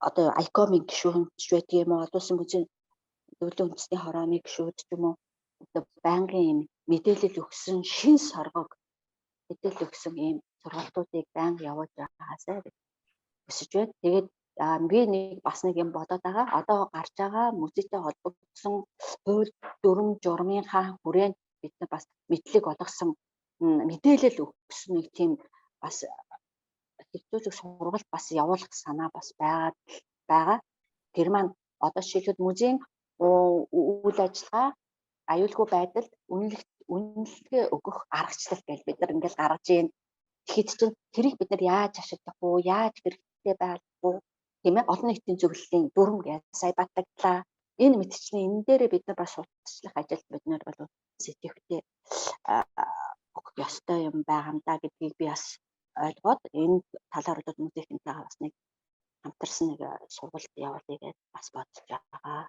одоо ICOM-ын гишүүн ч байдаг юм уу, олон улсын музейн зөвлөлийн үндэсний хорооны гишүүд ч юм уу одоо байнгын ийм мэдээлэл өгсөн шин соргог мэдээлэл өгсөн ийм сургалтуудыг байнга явуулж байгаасай гэж хүсэж байна. Тэгээд би нэг бас нэг юм бодоод байгаа. Одоо гарч байгаа музейтэй холбогдсон хууль дүрм журмынхаа хүрээнд бид нар бас мэдлэг олгосон мэдээлэл өгсөн нэг тийм бас хэвлүүлэх сургалт бас явуулах санаа бас байгаад байгаа. Тэр маань одоо жишээлбэл музейн үйл ажиллагаа аюулгүй байдалд үнэлгээ өгөх аргачлал гэж бид нар ингээл гаргаж ийн. Тэгэхэд чинь тэрийг бид нар яаж ашиглах уу, яаж хэрэгтэй байх уу, тийм ээ, олон нийтийн зөвлөлийн дүрм гэж сая батлагдлаа. Энэ мэтчлийн энэ дээрээ бид нар бас сурталчлах ажил бид нар бол сэтгэвтэй өгөх ёстой юм байгаа юм да гэдгийг би бас ойлгоод энэ талаар бол музейхэнтэйгээ бас нэг хамтарсан нэг сургалт явуулъя гэж бас бодож байгаа.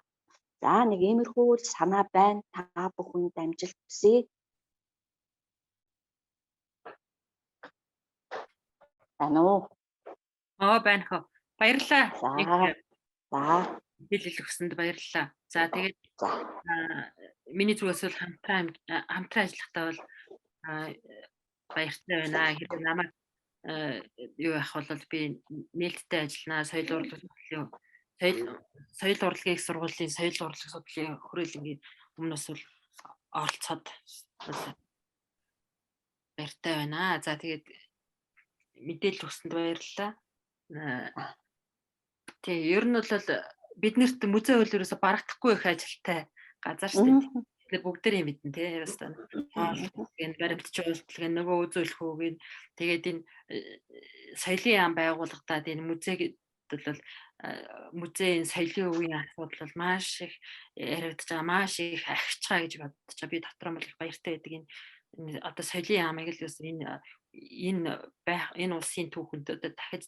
За нэг иймэрхүү л санаа байна. Та бүхэнд амжилт хүсье. Байна уу? Байна хөө. Баярлалаа. За. Мэдээлэл өгсөнд баярлалаа. За тэгээд миний зүгээс бол хамтран ажиллахдаа бол баяртай байна. Хэрвээ намайг юу яах бол би нээлттэй ажилланаа. Соёл урлаг судлалын соёл урлагийн их сургуулийн соёл урлаг судлалын хүрээлэнгийн өмнөөс бол оролцоход бол баяртай байна. За тэгээд мэдээлэл өгсөнд баярлалаа. Тий, ер нь бол биднэрт музей хууль ерөөсө барагдахгүй их ажилтай газар шүү дээ. Бид нар бүгдээрээ мэднэ тий. Ерөөсөө энэ баримтжуулалт гэн нөгөө үзүүлэх үү гэн тэгээд энэ соёлын яам байгуулагдаад энэ музей бол музейн соёлын үеийн асуудал бол маш их яригдж байгаа, маш их ахиж байгаа гэж бодож байгаа. Би дотроо бол их баяртай байдаг энэ одоо соёлын яамыг л ерөөсөө энэ байх энэ улсын түүхэнд одоо дахиж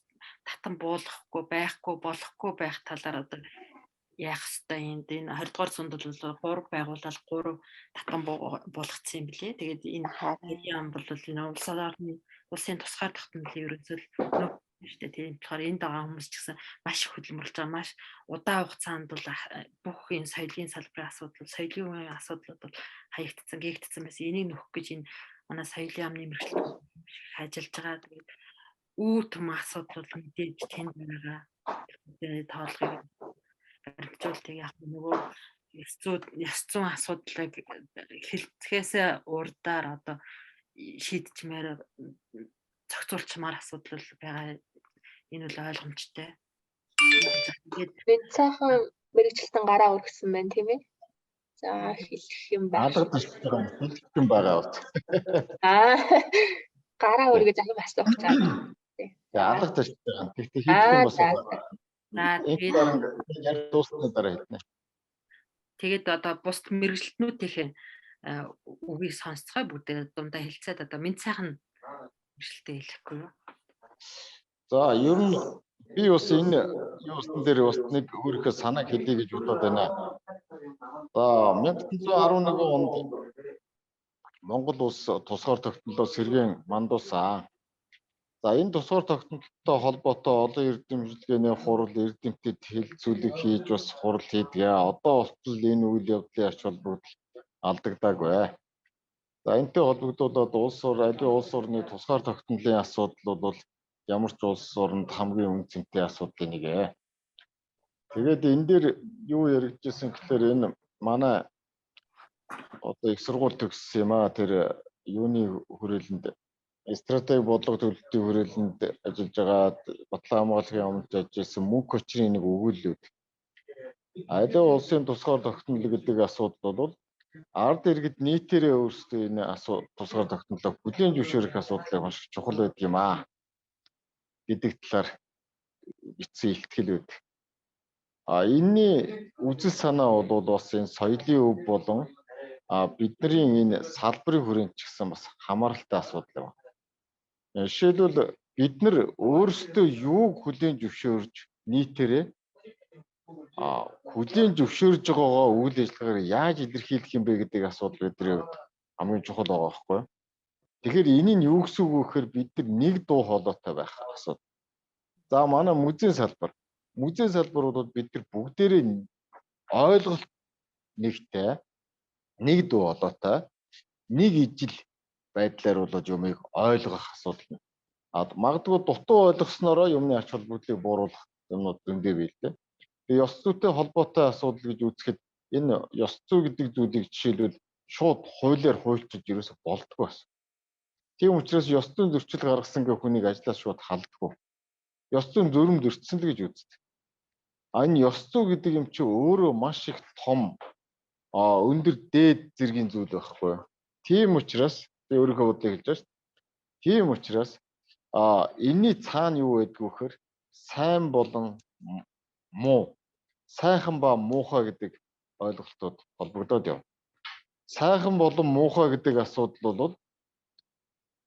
татан буулгахгүй байхгүй болохгүй байх талаар одоо яах хэвтэй юм. Энэ 20 дугаар зуунд бол 3 байгуулалт 3 татан буулгацсан юм билээ. Тэгээд энэ яам бол энэ улсын тусгаар тогтнолын ерөнхийдөө шүү дээ. Тийм болохоор энд байгаа хүмүүс ч гэсэн маш их хөдөлмөрлөж байгаа. Маш удаан хугацаанд бол бүх энэ соёлын салбарын асуудал, соёлын үеийн асуудлууд бол хаягдсан, гээгдсэн байсан. Энийг нөхөх гэж энэ манай соёлын яамны мэргэжилтэн ажиллаж байгаа. Тэгээд үр түмэн асуудал бол мэдээж тэнд байгаа. Тэгээд тоолгыг Баримтжуултыг яг нөгөө ёс зүйн асуудлыг хэлцгээсээ урдаар одоо шийдчмээр зохицуулчмаар асуудал байгаа. Энэ бол ойлгомжтой. Тэгээд сайхан мэрэгчлэн гараа өргөсөн байна, тийм ээ. За, хэлэх юм байна. Алга таштай хэлэх юм байгаа бас. Аа, гараа өргөж юм асуух чаа. Тэгээ алга таштай. Тэгтээ хэлэх юм бас. За, тэгээд яг дуусны дараа хэлнэ. Тэгээд одоо бусд мэрэгчлэтнүүдийн үгийг сонсцгоо, бүгдээ дундаа хэлцээд одоо мэд сайхан мэрэгчлэлтэй хэлэхгүй юу? За, ер нь би бас энэ юусан дээр бас нэг өөрийнхөө санааг хэлье гэж бодоод байна. За, 1911 онд Монгол улс тусгаар тогтнолоо сэргээн мандуулсан. За, энэ тусгаар тогтнолтой холбоотой олон эрдэмтдийн хурал, эрдэмтэд хэлцүүлэг хийж бас хурал хийдэг. Одоо болтол энэ үйл явдлын ач холбогдол алдагдаагүй. За, энэтэй холбогдуулаад улс ор аливаа улс орны тусгаар тогтнолын асуудал бол ямар ч улс оронд хамгийн үнэ цэнтэй асуудлын нэг ээ. Тэгээд энэ дээр юу яригдчихсэн гэхээр энэ манай одоо их сургууль төгссөн юм аа, тэр юуны хүрээлэнд, стратеги бодлого төлөлтийн хүрээлэнд ажиллаж байгаа Батлан хамгаалахын өмнөд ажилласан мөнх өчрийн нэг өгүүлэлүүд. Аливаа улсын тусгаар тогтнол гэдэг асуудал бол ард иргэд нийтээрээ өөрсдөө энэ тусгаар тогтнолоо хүлээн зөвшөөрөх асуудлыг маш чухал байдаг юм аа гэдэг талаар бичсэн илтгэл байдаг. А энэний үзэл санаа бол бас энэ соёлын өв болон бидний энэ салбарын хүрээнд ч гэсэн бас хамааралтай асуудал юм. Жишээлбэл, бид нар өөрсдөө юуг хүлээн зөвшөөрж, нийтээрээ хүлээн зөвшөөрж байгаагаа үйл ажиллагаагаар яаж илэрхийлэх юм бэ гэдэг асуудал бидний хувьд хамгийн чухал байгаа байхгүй юу? Тэгэхээр энэ нь юу гэсэн үг вэ гэхээр бид нар нэг дуу хоолойтой байх асуудал. За, манай музейн салбар. Музейн салбар бол бид нар бүгдээрээ ойлголт нэгтэй, нэг дуу хоолойтой, нэг ижил байдлаар болоод юмыг ойлгох асуудал. А магадгүй дутуу ойлгосноороо юмны ач холбогдлыг бууруулах юмнууд зөндөө бий л дээ. Тэгээ ёс зүйтэй холбоотой асуудал гэж үзэхэд энэ ёс зүй гэдэг зүйлийг жишээлбэл шууд хуулиар хуульчилж ерөөсө болдгоо бас. Тийм учраас ёс зүйн зөрчил гаргасан гэх хүнийг ажлаас шууд халдаггүй. Ёс зүйн зөрөм зөрчсөн л гэж үздэг. А энэ ёс зүй гэдэг юм чи өөрөө маш их том, өндөр дээд зэргийн зүйл байхгүй юу? Тийм учраас би өөрийнхөө бодлыг хэлж байгаа шүү дээ. Тийм учраас энэний цаана юу байдг вэ гэхээр сайн болон муу, сайхан ба муухай гэдэг ойлголтууд холбогдоод явна. Сайхан болон муухай гэдэг асуудал бол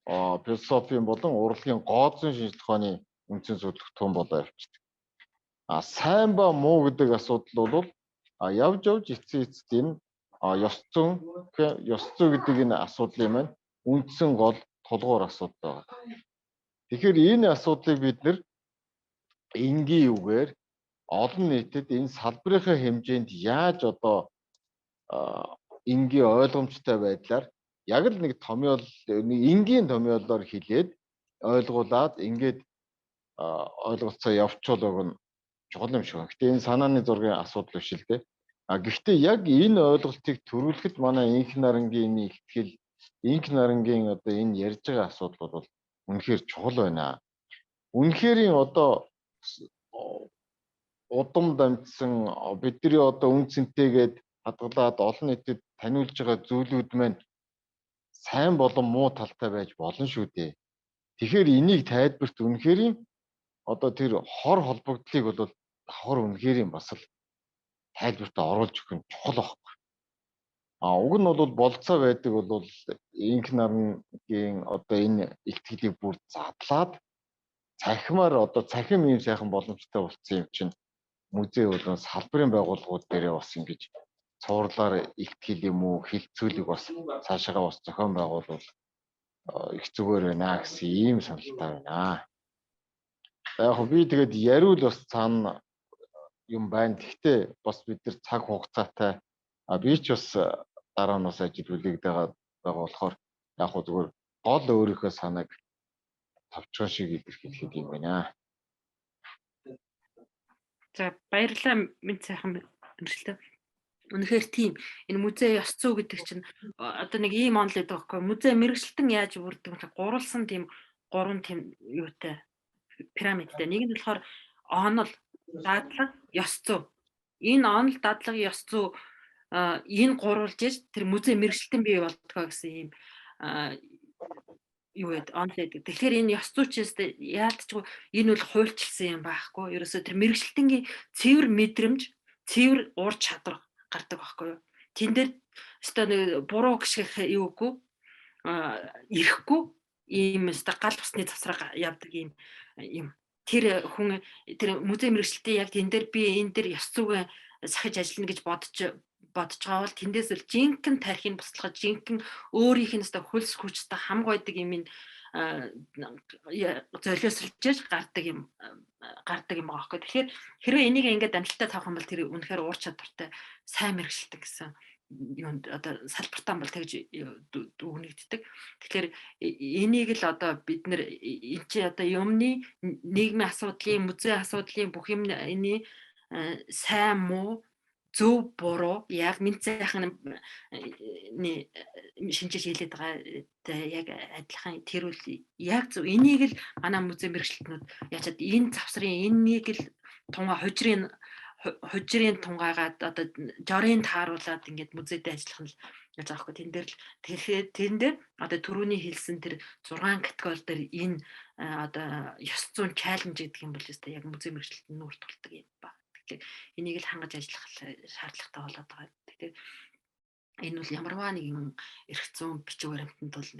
философийн болон урлагийн гоо зүйн шинжлэх ухааны үндсэн судалгаан болоо явчихдаг. А сайн ба муу гэдэг асуудал бол явж явж эцсийн эцэст энэ ёс зүйн ёс зүй гэдэг энэ асуудлын маань үндсэн гол тулгуур асуудал байгаа. Тэгэхээр энэ асуудлыг бид нэр энгийн үгээр олон нийтэд энэ салбарынхаа хэмжээнд яаж одоо энгийн ойлгомжтой байдлаар яг л нэг томьёол, нэг энгийн томьёолоор хэлээд ойлгуулад ингээд ойлголцоо явуучвал нь чухал юм шиг байна. Гэтэ энэ санааны зургийн асуудал биш л дээ. А гэхдээ яг энэ ойлголтыг төрүүлэхэд манай инх нарангийн энэ ихтгэл, инх нарангийн одоо энэ ярьж байгаа асуудал бол үнэхээр чухал байна. Үнэхэрийн одоо удам дамжсан бидний одоо үн цэнтэйгээд хадгалаад олон нийтэд таниулж байгаа зүйлүүд маань сайн болон муу талтай байж болно шүү дээ. Тэгэхээр энийг тайлбарт үнэхэрийн одоо тэр хор холбогдлыг бол давхар үнэхэрийн бас л тайлбартаа оруулж өгөх нь чухал байхгүй. А уг нь бол болцоо байдаг бол инх нарангийн одоо энэ илтгэлийг бүр задлаад цахимаар одоо цахим ийм сайхан боломжтой болсон юм чинь музей болон салбарын байгууллагууд дээрээ бас ингэж цуурлаар илтгэл юм уу хилцүүлэг бас цаашаага бас зохион байгуулвал их зүгээр байна гэсэн ийм саналтай байна. За, яг би тэгээд яриул бас цаана юм байна. Гэхдээ бас бид нар цаг хугацаатай, би ч бас дараа нь бас ажил хүлээгдээ байгаа болохоор яг хөө зүгээр гол өөрийнхөө санааг товчхон шиг илэрхийлэх юм байна. За, баярлалаа, минь сайхан мэрэгчлээ. Үнэхээр тийм. Энэ музей ёс зүй гэдэг чинь одоо нэг ийм онол гэдэг байхгүй. Музей мэрэгчлэн яаж бүрддэг вэ? Гурвалсан тийм, гурван тийм юутай пирамидтай. Нэг нь болохоор онол, дадлага, ёс зүй. Энэ онол, дадлага, ёс зүй, энэ гурвалж тэр музей мэрэгчлэн бий болдгоо гэсэн ийм юу гэдэг онол гэдэг. Тэгэхээр энэ ёс зүй чинь яалтчгүй энэ бол хуульчилсан юм байхгүй. Ерөөсөө тэр мэрэгчлэнгийн цэвэр мэдрэмж, цэвэр ур чадвар гардаг байхгүй юу. Тэн дээр өстой нэг буруу гიშгэх юугүй, ирэхгүй ийм өстой гал усны завсраг явдаг ийм юм. Тэр хүн, тэр музей мэрэгчлэлтийн яг тэн дээр би энэ дээр ёс зүйгээ сахиж ажиллана гэж бодож байгаа бол тэндээс л жинхэнэ тархийг буслахад, жинхэнэ өөрийнх нь өстой хөлс хүчтэй хамг байдаг юм золиослж гардаг юм байгаа байхгүй. Тэгэхээр хэрвээ энийг ингээд амжилттай тавих юм бол тэр үнэхээр уур чадвартай сайн мэрэгчлдэг гэсэн юунд одоо салбартаа бол тэгж дүгнэгддэг. Тэгэхээр энийг л одоо бид нэр эн чи одоо юмны нийгмийн асуудлын, музей асуудлын бүх юм энэ сайн муу, зөв буруу, яг минь сайхан шинжиж хэлээд байгаатай яг адилхан, тэр үл яг зөв. Энийг л манай музей мэрэгчлэтнүүд яаж энэ завсрын энэнийг л тунгаа хужирын хужирын тунгаагаад одоо жорын тааруулаад ингээд музейд ажиллах нь л яаж байгаа хгүй. Тэн дээр л тэгэхээр тэрэн дээр одоо түрүүний хэлсэн тэр 6 категори дээр энэ одоо ёс зүйн чаленж гэдэг юм бол өстой яг музей мэрэгчлэлт нь нүүр тулдаг юм ба. Тэгэхээр энийг л хангаж ажиллах шаардлагатай болоод байгаа. Тэгэхээр энэ бол ямарваа нэгэн эрх зүйн бичиг баримтанд бол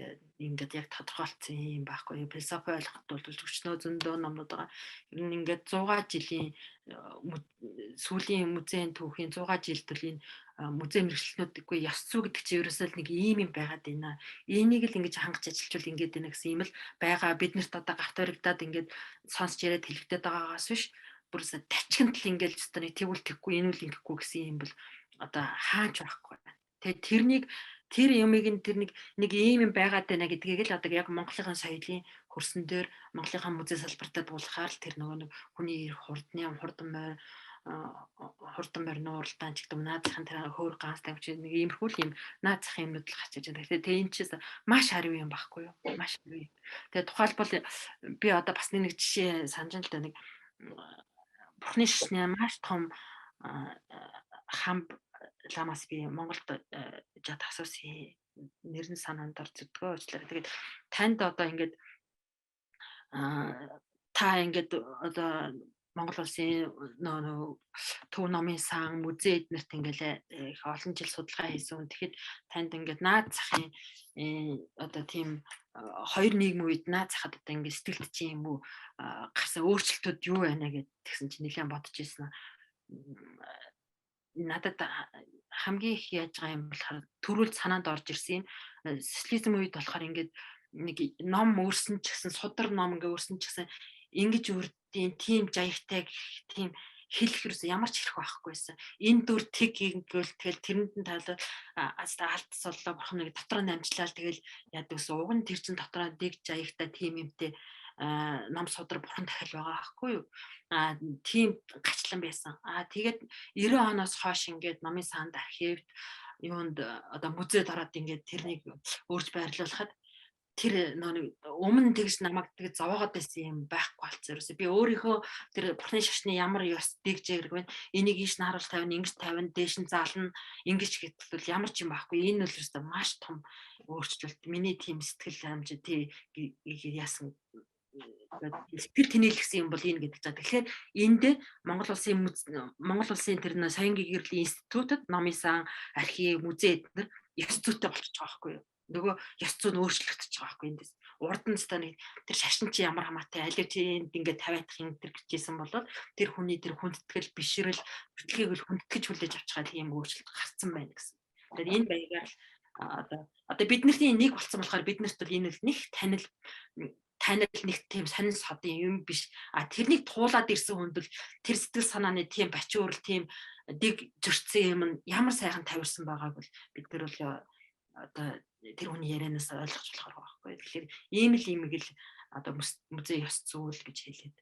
ингээд яг тодорхойлцсон юм байхгүй. Философи ойлгоход бол өчнөө зөндөө номнууд байгаа. Ер нь ингээд 100 жилийн сүүлийн музейн түүхийн 100 жил тул энэ музей мэргэжилтнүүдгүй ёс зүй гэдэг чинь ерөөсөө л нэг ийм юм байгаад байна. Энийг л ингэж хангаж ажиллавал ингээд байна гэсэн юм л байгаа. Биднэрт одоо гарт баригдаад ингээд сонсч яриад хэлэгдээд байгаагаас биш, бүрээс тачигнтал ингээд өстой нэг тэгвэл тэггүй, энэ үл ингэхгүй гэсэн юм бол одоо хаач байхгүй байна. Тэгээд тэрнийг, тэр юмыг нь тэр нэг нэг ийм юм байгаад байна гэдгийг л одоо яг Монголын соёлын хөрсөн дээр, Монголынхаа музей салбартаа буулгахаар л тэр нөгөө нэг хүний ирэх хурдны хурдан морь, хурдан морины уралдаан ч гэдэг юм, наад захын тэр хөөр ганц тавьч нэг иймэрхүү л юм наад захын юмнууд л гарч иж байна. Тэгэхээр тэг энэ чинь маш хариу юм байхгүй юу? Маш хариу. Тэгээ тухайлбал би одоо бас нэг жишээ санаж л да, нэг бурхны шашны маш том хамб ламаас би Монголд жад асуусан, нэр нь санаанд орж ирдгөө, уучлаарай. Тэгээд танд одоо ингээд та ингээд одоо Монгол улсын нөө төв номын сан, музей эднэрт ингээл их олон жил судалгаа хийсэн. Тэгэхэд танд ингээд наад захын одоо тийм хоёр нийгмийн үед наад захад одоо ингээд сэтгэлд чи юм уу гарсан өөрчлөлтүүд юу байна гэд тэгсэн чинь нэлээд бодож ирсэн. Надад хамгийн их яаж байгаа юм болохоор төрүүл санаанд орж ирсэн юм. Социализм үед болохоор ингээд нэг ном өөрсөн ч гэсэн, судар ном ингээ өөрсөн ч гэсэн ингэж үрдийн тийм жаягтай гэх тийм хэлэх юусэн ямар ч хэрэг байхгүйсэн. Энэ дүр тэг гингээл тэгэл тэрэнд нь таалал алдс боллоо, бурхан нэг дотор нь амжилал тэгэл яадаг ус. Уг нь тэр чин дотроо дэг жаягтай тийм юмтэй ном судар бурхан дахил байгаа байхгүй юу? А тийм гачлан байсан. А тэгээд 90 оноос хойш ингээд номын санд, архивд, юунд одоо музейд ороод ингээд тэрнийг өөрч байрлуулахад тэр нэг өмнө тэгж намайг тэг зовоогоод байсан юм байхгүй болцсон. Ерөөсө би өөрийнхөө тэр бурхны шашны ямар ёс дэг жэгрэг вэ? Энийг ийш нь харуул тавина, ингэж тавина, дээш нь заална, ингэж гэтэл ямар ч юм байхгүй. Энэ бол ерөөсө маш том өөрчлөлт. Миний тийм сэтгэл амж тий яасан сэтгэл тэнээлгсэн юм бол энэ гэдэг. За, тэгэхээр энд Монгол улсын тэр соён гэгэрлийн институтад номын сан, архив, музей эднэр ёс зүйтэй болчихж байгаа байхгүй юу? Нөгөө ёс зүй нь өөрчлөгдөж байгаа байхгүй эндээс. Урд нь та нэг тэр шашин чи ямар хамаатай, алив чи энд ингээд тавиадах юм тэр гэжсэн бол тэр хүний тэр хүндэтгэл, бишрэл, бүтлгийг л хүндэтгэж хүлээж авч байгаа тийм өөрчлөлт гарцсан байна гэсэн. Тэгэхээр энэ баягаар л одоо бидний нэг болсон болохоор биднэрт бол энэ л нэг танил танил нэг тийм сонин содын юм биш. А тэрнийг туулаад ирсэн хүнд бол тэр сэтгэл санааны тийм бачуурл, тийм дэг зөрчсөн юм нь ямар сайхан тавирсан байгааг бол бид нар бол одоо тэр хүний ярианаас ойлгож болохоор байгаа байхгүй. Тэгэхээр ийм л имийг л одоо музей ёс зүй л гэж хэлээд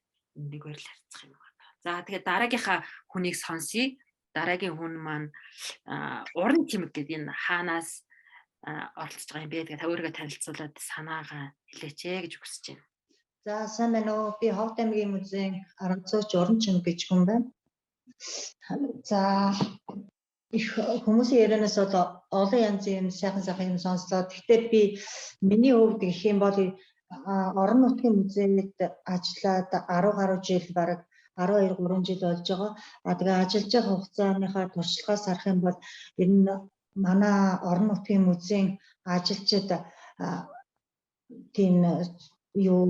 нэг байр л харьцах юм байна. За, тэгээд дараагийнхаа хүнийг сонсъё. Дараагийн хүн маань Уран Чимэг гэдэг энэ хаанаас оролцож байгаа юм бэ? Тэгээд та өөрийгөө танилцуулаад санаагаа хэлээч ээ гэж хүсэж байна. За, сайн байна уу? Би Ховд аймгийн музейн арга зүйч Уран Чимэг гэж хүн байна. За, их хүмүүсийн ярианаас бол олон янзын юм, сайхан сайхан юм сонслоо. Гэхдээ би миний хувьд гэх юм бол орон нутгийн музейд ажиллаад 10 гаруй жил, бараг 12 3 жил болж байгаа. А тэгээ ажиллаж байгаа хугацааныхаа туршлагаас харах юм бол энэ манай орон нутгийн музейн ажилчид тийм юу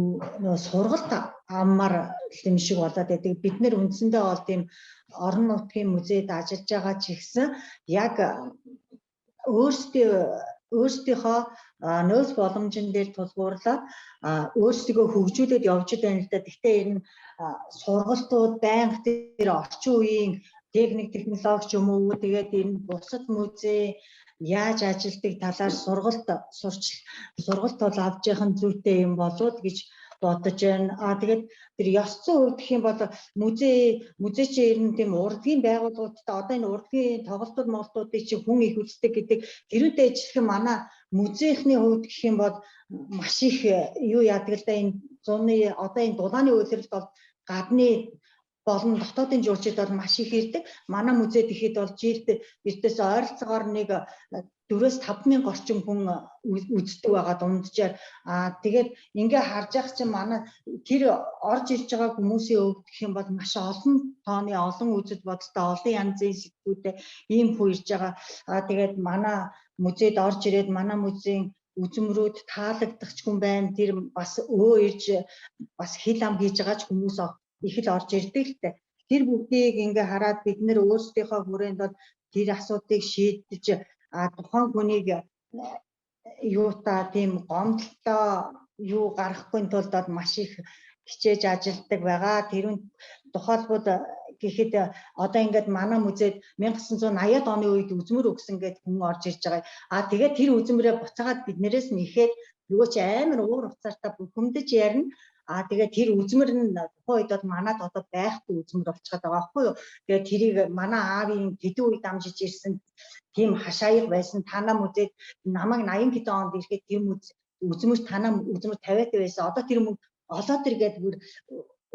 нөө сургалт авмаар юм шиг болоод байдаг. Бид нэр үндсэндээ бол тийм орон нутгийн музейд ажиллаж байгаа ч гэсэн яг өөрсдийнхөө нөөц боломжн дээр тулгуурлаад өөрсдийгөө хөгжүүлээд явж байна л да. Гэхдээ энэ сургалтууд байнга тэр орчин үеийн техник, технологи ч юм уу, тэгээд энэ бусад музей яаж ажилтдаг талаар сургалт сурч сургалт бол авч явах нь зүйтэй юм болов уу гэж бодож байна. А тэгээд тэр ёс зүйн хувьд гэх юм бол музей чи ер нь тийм урлагийн байгууллагуудтай, одоо энэ урлагийн тоглолтууд молтуудыг чи хүн их үздэг гэдэг тэрүүтэй ижилхэн манай музейхний хувьд гэх юм бол маш их юу яадаг л да. Энэ зуны одоо энэ дулааны үйлрэлт бол гадны болон дотоодын жуулчид бол маш их ирдэг. Манай музейд ихэд бол жилд эртээс ойролцоогоор нэг 4-5 мянга орчим хүн үздэг байгаа дунджаар. Аа, тэгээд ингээ харж явах чинь манай тэр орж ирж байгаа хүмүүсийн хувьд гэх юм бол маш олон тооны, олон үзэл бодолтой, олон янзын сэтгүүтэй ийм хүн ирж байгаа. Аа, тэгээд манай музейд орж ирээд манай музейн үзмрүүд таалагдах ч хүн байна. Тэр бас өө ирж бас хил ам хийж байгаа ч хүмүүс их л орж ирдэг л дээ. Тэр бүгдийг ингээ хараад бид нэр өөрсдийнхөө хүрээнд бол тэр асуудлыг шийдэж, тухайн хүнийг юутай тийм гомдолтой юу гаргахгүй тулд бол маш их хичээж ажилладаг байгаа. Тэр нь тухайлбал гэхэд одоо ингээд манай музейд 1980-ад оны үед үзмэр өгсөн гэд хүн орж ирж байгаа. А тэгээд тэр үзмэрээ буцаагаад биднэрээс нэхэд нөгөө чи амар уур уцаартай бухимдаж ярина. А тэгээд тэр үзмэр нь тухайн үед бол манад одоо байхгүй үзмэр болчиход байгаа байхгүй юу. Тэгээд тэрийг манай аавын тэдэн үед амжиж ирсэн тийм хашааяг байсан. Танаа музейд намайг 80 хэдэн онд ирэхэд тэр үзмэр, танаа үзмэр 50 байсан. Одоо тэр мөнгө олоод ир гээд бүр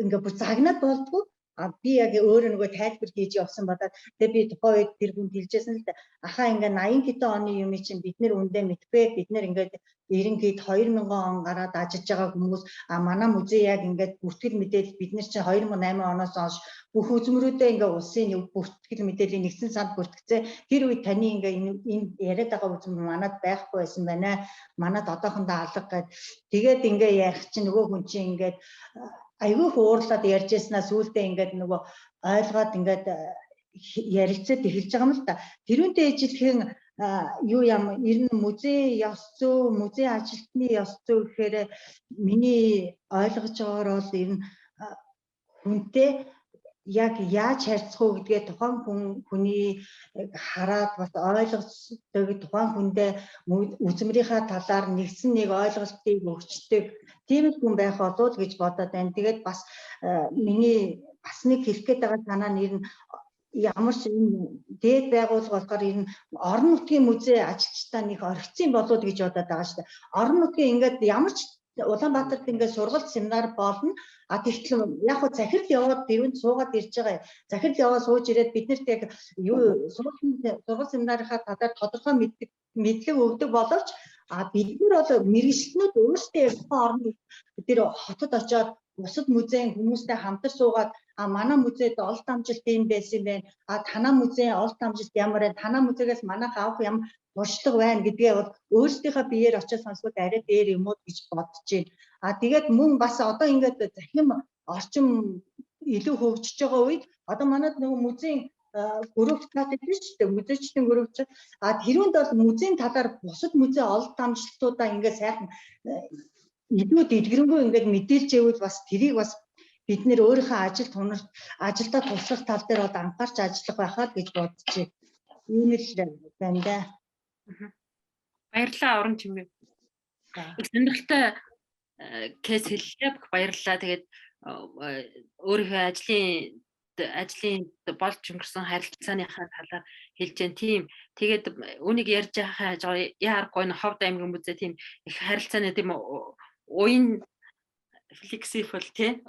ингээ бүр загнаад болдгоо. А би яг өөрөө нөгөө тайлбар хийж явсан бодоод, тэгээ би тухайн үед тэр хүнд хэлжсэн л да. Ахаа, ингээ 80 хэдэн оны юм чинь бид нэр үндэ мэдгүй, бид нэр ингээд 90 хэд 2000 он гараад ажиллаж байгаа хүмүүс. А манай музей яг ингээд бүртгэл мэдээлэл, бид нар чинь 2008 оноос хойш бүх үзмрүүдээ ингээ улсын бүртгэл мэдээллийн нэгдсэн санд бүртгэцээ. Тэр үед таны ингээ энэ яриад байгаа үзмэр манад байхгүй байсан байна. Манад одоохондоо алга гэд. Тэгээд ингээ ярих чинь нөгөө хүн чинь ингээд айгүй их уурлаад ярьж яснаа сүүлдээ ингээд нөгөө ойлгоод ингээд ярилцаад эхэлж байгаа юм л та. Тэрүүнтэй ижилхэн юу юм ер нь музей ёс зүй, музей ажилтны ёс зүй гэхээр миний ойлгож байгаагаар бол ер нь хүнтэй яг яаж харьцах уу гэдгээ тухайн хүн хүний хараад бас ойлгодог, тухайн хүндээ үзмрийнхаа талаар нэгсэн нэг ойлголтыг өгчдөг тийм л хүн байх болов уу гэж бодоод байна. Тэгээд бас миний бас нэг хэлэх гээд байгаа санаа нь ер нь ямар ч энэ дээд байгууллага болохоор ер нь орон нутгийн музей ажилчдаа нэг орхицсан болов уу гэж бодоод байгаа шүү дээ. Орон нутгийн ингээд ямар ч Улаанбаатарт ингээд сургалт, семинар болно. А тэгтэл яг хөө захирал яваад дэрвэнд суугаад ирж байгаа. Захирал яваад сууж ирээд биднэрт яг юу сургалт семинарынхаа талаар тодорхой мэдлэг өгдөг боловч а бид нар бол мэргэжилтнүүд өөрсдөө яг тухайн орон тэр хотод очиод бусад музейн хүмүүстэй хамтар суугаад, а манай музейд олд амжилт ийм байсан юм байна. А танаа музейн олд амжилт ямар байна? Танаа музейгээс манайх авах юм туршлага байна гэдгээ бол өөрсдийнхөө биеэр очиж сонсвол арай дээр юм уу гэж бодож байна. А тэгээд мөн бас одоо ингээд захим орчим илүү хөгжиж байгаа үед одоо манад нөгөө музейн group chat гэдэг шүү дээ. Музейчдийн group chat. А тэрүүнд бол музейн талаар бусад музей олд амжилтуудаа ингээд сайхан илүү дэлгэрэнгүй ингээд мэдээлж байвал бас тэрийг бас бид нэр өөрийнхөө ажил тунар ажилдаа туслах тал дээр бол анхаарч ажиллах байхаа л гэж бодож байна. Ийм л байна да. Баярлалаа, Уран Чимээ. Их сонирхолтой case хэллээ. Баярлалаа. Тэгээд өөрийнхөө ажлын ажлын болж өнгөрсөн харилцааныхаа талаар хэлж जैन тийм. Тэгээд үнийг ярьж байхаа яарахгүй энэ Ховд аймгийн музей тийм их харилцааны тийм уян флексибл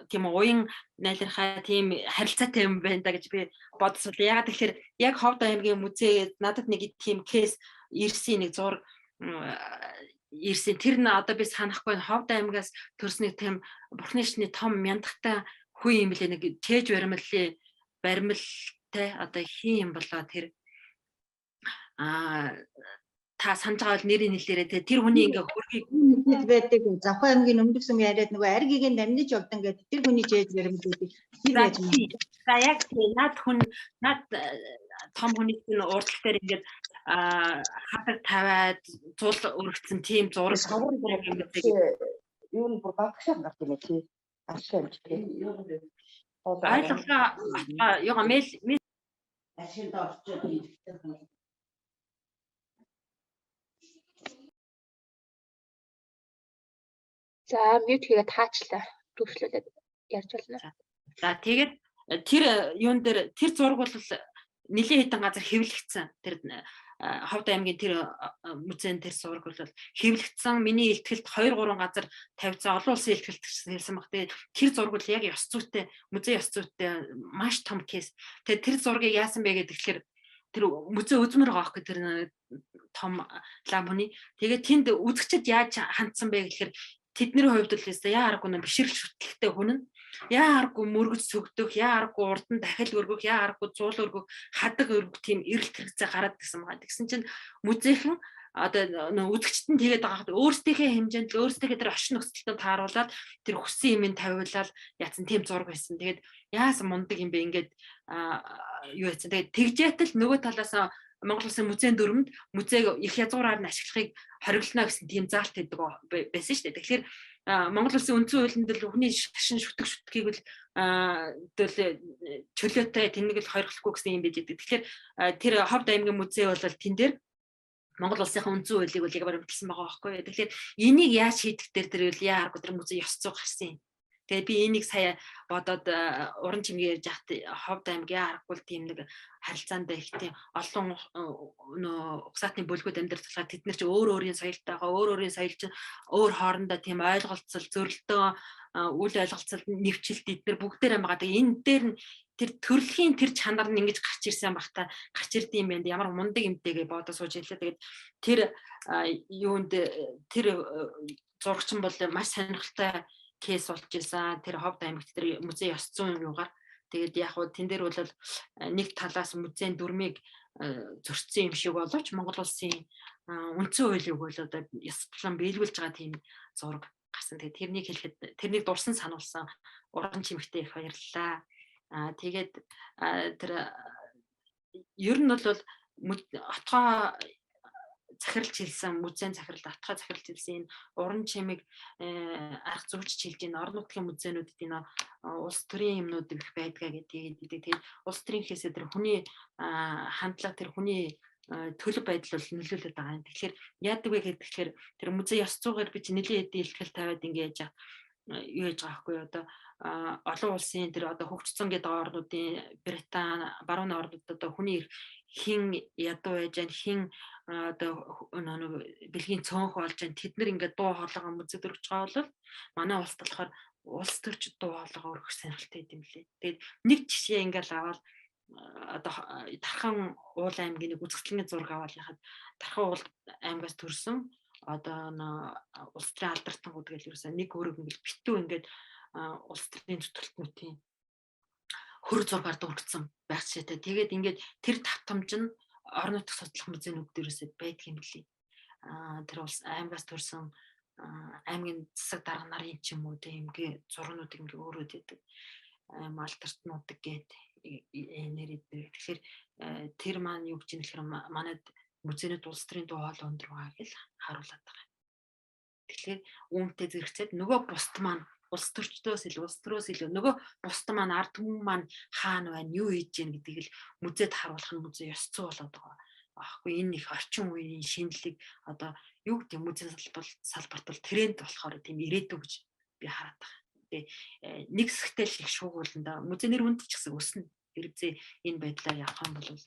тийм уян найлархаа тийм харилцаатай юм байна да гэж би бодсон. Яагаад тэгэхээр яг Ховд аймгийн музей надад нэг тийм кейс ирсэн, нэг зураг ирсэн. Тэр нь одоо би санахгүй, Ховд аймгаас төрсний тийм бурхны шний том мяндахтай хүү юм лээ, нэг чээж баримлын баримлтай одоо хин юм болоо тэр та санаж байгаа бол нэрийг хэлээрэй те, тэр хүний ингээ хөргийг Бид байдаг Завхай аймгийн Өмнөд сүм яриад нөгөө аргигийн намниж явдан гэдэг тэр хүний чээж баримл гэдэг тэр байж магадгүй. За яг над хүн над том хүний чинь урдтал дээр ингээд хадаг тавиад зул өргөцсөн тийм зураг юу н бүр багшаа гарт юм чи аршин амжиг. Ойлголоо юга мэл аршинд орчод ирэхдээ. За мьют хийгээд хаачлаа. Төвшлүүлээд ярьж болно. За тэгээд тэр юун дээр тэр зураг бол нэлээд хэдэн газар хэвлэгдсэн. Тэр Ховд аймгийн тэр музейн тэр зураг бол хэвлэгдсэн. Миний илтгэлд 2 3 газар тавьсан. Олон улсын илтгэлд хэлсэн баг. Тэгээд тэр зураг бол яг ёс зүйтэй, музей ёс зүйтэй маш том кейс. Тэгээд тэр зургийг яасан бэ гэдэг тэгэхээр тэр музей үзмэр байгаа байхгүй тэр том лам хүний. Тэгээд тэнд үзэгчд яаж хандсан бэ гэхээр тэдний хувьд л яа аргагүй нэг бишрэл шүтлэгтэй хүн нь яа аргагүй мөргөж сөгдөх, яа аргагүй урд нь дахил өргөх, яа аргагүй зуул өргөх, хадаг өргөх тийм эрэлт хэрэгцээ гараад ирсэн байгаа. Тэгсэн чинь музейхэн одоо нөө үзэгчд нь тэгээд байгаа хад өөрсдийнхээ хэмжээнд л өөрсдийнхээ тэр орчин нөхцөлтөд тааруулаад тэр хүссэн юмыг тавиулаад яатсан тийм зураг байсан. Тэгээд яасан мундаг юм бэ ингээд юу яатсан. Тэгээд тэгжээтэл нөгөө талаас Монгол Улсын музейн дүрмэнд музейг их язгуураар нь ашиглахыг хориглоно гэсэн тийм заалт хийдэг байсан шүү дээ. Тэгэхээр Монгол Улсын үндсэн хуулинд л хүний шашин шүтэг шүтгийг л чөлөөтэй тэнэг л хоригдлохгүй гэсэн юм байж байдаг. Тэгэхээр тэр Ховд аймгийн музей бол тэн дээр Монгол улсынхаа үндсэн хуулийг бол яг баримтлсан байгаа байхгүй. Тэгэхээр энийг яаж шийдэх дээр тэр үл яа аргагүй тэр музей ёс зүй гарсан юм. Тэгээ би энийг сая бодоод уран чимгээ ярьж байхад Ховд аймаг яа аргагүй тийм нэг харилцаанд их тийм олон нөө угсаатны бүлгүүд амьдрал болохоор тэд нар чи өөр өөрийн соёлтой байгаа, өөр өөрийн соёл чинь өөр хоорондоо тийм ойлголцол, зөрөлдөө, үл ойлголцол, нэвчлэлт эднэр бүгдээр байгаа. Тэгээ энэ дээр нь тэр төрөлхийн тэр чанар нь ингэж гарч ирсэн байх та, гарч ирд юм байна. Ямар мундаг юмтэйгээ бодоо сууж илээ. Тэгээд тэр юунд тэр зурагчин бол маш сонирхолтой кейс болж исэн. Тэр Ховд аймагт тэр музей ёс зүйн юугаар. Тэгээд яг хуу тэн дээр бол нэг талаас музейн дүрмийг зөрчсөн юм шиг боловч Монгол улсын үндсэн хуулийг бол одоо ёс зүйн биелүүлж байгаа тийм зураг гарсан. Тэгээд тэрнийг хэлэхэд тэрнийг дурсан сануулсан уран чимэгтэй их баярлалаа. Тэгээд тэр ер нь бол отгоо захиралж хэлсэн, музейн захиралд отгоо захиралж хэлсэн энэ уран чимэг арга зүйч хэлж энэ орон нутгийн музейнүүдэд энэ улс төрийн юмнууд их байдгаа гэдэг. Тэгээд улс төрийн хэсээ тэр хүний хандлага, тэр хүний төлөв байдал бол нөлөөлөд байгаа юм. Тэгэхээр яадаг вэ гэхээр тэр музей ёс зүйгээр би чи нэлээд хэдийн илтгэл тавиад ингэ яаж юу яаж байгаа байхгүй одоо олон улсын тэр одоо хөгжсөн гэдэг орнуудын Британи, баруун орнууд одоо хүний хин ядуу байж гэн, хин одоо нэг бэлгийн цөөнх болж гэн, тэд нар ингээд дуу хоолойгоо музейд өргөж байгаа бол манай улсд болохоор улс төрч дуу хоолойгоо өргөх сонирхолтой юм лээ. Тэгээд нэг жишээ ингээд аваад одоо Тархан уул аймгийн нэг үзэсгэлэнгийн зураг аваад яхад Тархан уул аймгаас төрсэн одоо улс төрийн алдартангууд гэл ерөөсөө нэг өрөг ингээл битүү ингээд улс төрийн зүтгэлтнүүдийн хөр зургаар дүүргэсэн байх жишээтэй. Тэгээд ингээд тэр тавтамж нь орон нутг судлах музейнүүд дээрээсээ байдаг юм лээ. Тэр улс аймгаас төрсэн аймгийн засаг дарга нарын ч юм уу тийм ингээ зургнуудыг ингээ өөрөөд идэг. Малтартнууд гээд нэр идэг. Тэгэхээр тэр маань юу гэж юм гэхээр манайд музейнүүд улс төрийн дуу хоолой өндөр байгаа гэж харуулад байгаа. Тэгэхээр үүнтэй зэрэгцээд нөгөө бусд маань улс төрчдөөс илүү, улс төрөөс илүү нөгөө бусд маань ард түмэн маань хаана байна, юу хийж гин гэдгийг л музейд харуулах нь музей ёс зүй болоод байгаа. Аахгүй энэ их орчин үеийн шинэлэг одоо юу гэдэг музей салбарт бол тренд болохоор тийм ирээдүй гэж би хараад байгаа. Тэгээ нэг хэсэгтэй л их шуугуулна да. Музей нэр хүнд ч гэсэн өснө. Хэрвээ энэ байдлаар явах юм бол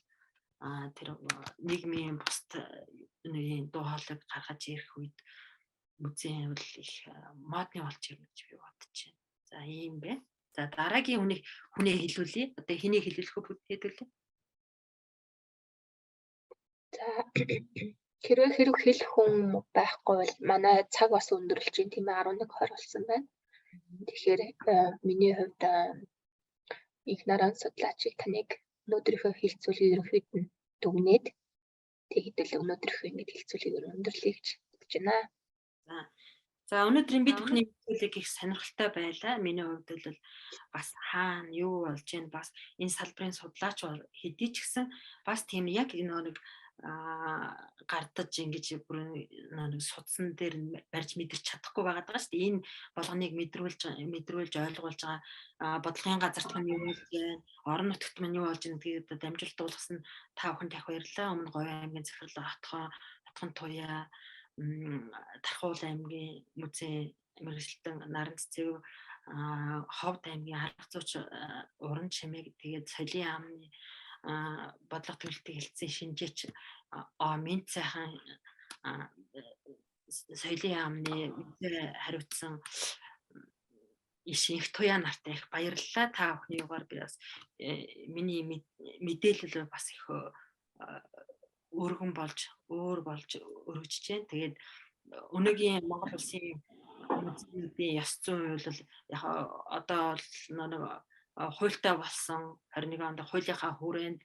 тэр нийгмийн бусд нэг дуу хоолойг гаргаж ирэх үед музейн бол их модны болж ирнэ гэж би бодож байна. За, ийм байна. За, дараагийн хүнийг хүнээ хэлүүлье. Одоо хэнийг хэлүүлэх вэ, хэдүүлээ? За, хэрвээ хэрэг хэлэх хүн байхгүй бол манай цаг бас өндөрлөж байна, тийм ээ, 11:20 болсон байна. Тэгэхээр миний хувьд их наран судлаачийг таныг өнөөдрийнхөө хэлцүүлгийг ерөнхийд нь дүгнээд, тэгэхдээ өнөөдрийнхөө ингэж хэлцүүлгийг өндөрлөе гэж бодож байна. За, өнөөдрийн бид бүхний хэлцүүлэг их сонирхолтой байлаа. Миний хувьд бол бас хаана юу болж байна, бас энэ салбарын судлаач хэдий ч гэсэн бас тийм яг нэг гардаж ингэж бүр нэг судсан дээр барьж мэдэрч чадахгүй байгаа даа шүү дээ. Энэ болгоныг мэдрүүлж мэдрүүлж ойлгуулж байгаа бодлогын газарт маань юу болж байна, орон нутагт маань юу болж байна гэдгийг дамжуулт дуулгасан та бүхэнд их баярлалаа. Өмнө Говь аймгийн захирал Отхон Туяа, Тархуул аймгийн музейн мэргэжилтэн Наран Цэцэв, Ховд аймгийн арга зүйч Уран Чимэг, тэгээд соёлын яамны бодлого төлөлтийг хэлсэн шинжээч Минт сайхан, соёлын яамны музей хариуцсан иш их туяа нартай их баярлалаа. Та бүхний югаар би бас миний мэдээлэл бас их өргөн болж, өөр болж өргөжж байна. Тэгээд өнөөгийн Монгол улсын музейнүүдийн ёс зүйн хууль яг одоо нэг хуультай болсон, 21 онд хуулийнхаа хүрээнд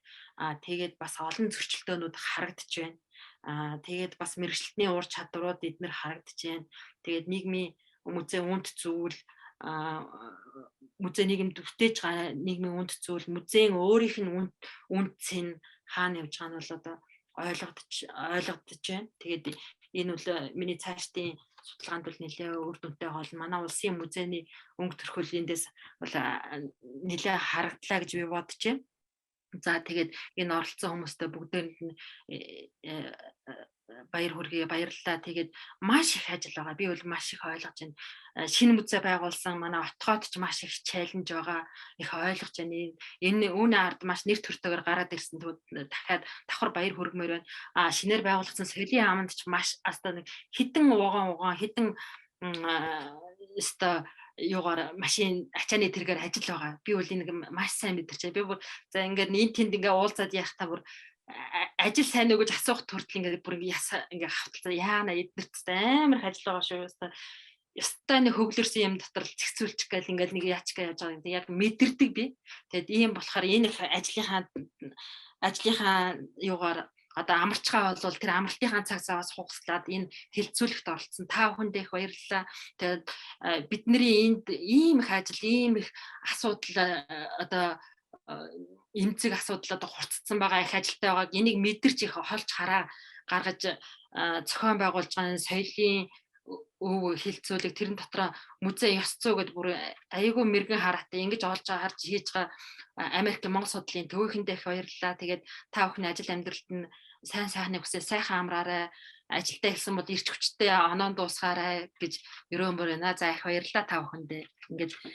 тэгээд бас олон зөрчилдөөнүүд харагдаж байна. Тэгээд бас мэргэжилтний ур чадварууд эднэр харагдаж байна. Тэгээд нийгмийн музей үүнт зүйл, музей нийгэмд бүтээж байгаа нийгмийн үнэт зүйл, музейн өөрийнх нь үнэ цэн хаана явж байгаа нь бол одоо ойлгогдож байна. Тэгээд энэ бол миний цаашдын судалгаанд бол нэлээ үр дүнтэй болно. Манай улсын музейний өнгө төрхөл эндээс бол нэлээ харагдлаа гэж би бодож байна. За, тэгээд энэ оролцсон хүмүүстээ бүгдээрэнд нь баяр хүргэе, баярлалаа. Тэгээд маш их ажил байгаа. Би бол маш их ойлгож байна. Шинэ музей байгуулсан манай отгоод ч маш их challenge байгаа. Их ойлгож байна. Энэ үүний ард маш нэр төртэйгээр гараад ирсэн дахиад давхар баяр хүргэмээр байна. А шинээр байгуулагдсан соёлын яаманд ч маш аста нэг хідэн угаан угаан хідэн өстой юугаар машин ачааны тэргээр ажил байгаа. Би бол энийг маш сайн мэдэрч байна. Би бүр за ингээд энэ тэнд ингээ уулзаад яхахтаа бүр ажил сайн уу гэж асуух төртөл ингээд бүр ингээ яса ингээ хавталцаа яана эднэрт амар их ажил байгаа шүү. Ёстой нэг хөглөрсөн юм дотор л зэгцүүлчих гээл ингээл нэг яач гээ явж байгаа юм. Яг мэдэрдэг би. Тэгэд ийм болохоор энэ их ажлынхаа юугаар одоо амарчгаа бол тэр амралтынхаа цаг заваас хугацлаад энэ хэлцүүлэгт оролцсон та бүхэндээ их баярлалаа. Тэгээд бидний энд ийм их ажил, ийм их асуудал, одоо эмзэг асуудал одоо хурцдсан байгаа, их ажилтай байгааг энийг мэдэрч их холж хараа гаргаж зохион байгуулж байгаа соёлын өв хэлцүүлэг, тэрэн дотроо музей ёс зүй гэдээ бүр аягүй мэрэгэн хараатай ингэж олж харж хийж байгаа Америк Монгол судлалын төвийнхэндээ их баярлалаа. Тэгээд та бүхний ажил амьдралд нь сайн сайхныг хүсээ, сайхан амраарай. Ажилдаа эхэлсэн бол ирч хүчтэй оноон дуусгаарай гэж ерөөнбөр байна. За, их баярлалаа та бүхэндээ. Ингээд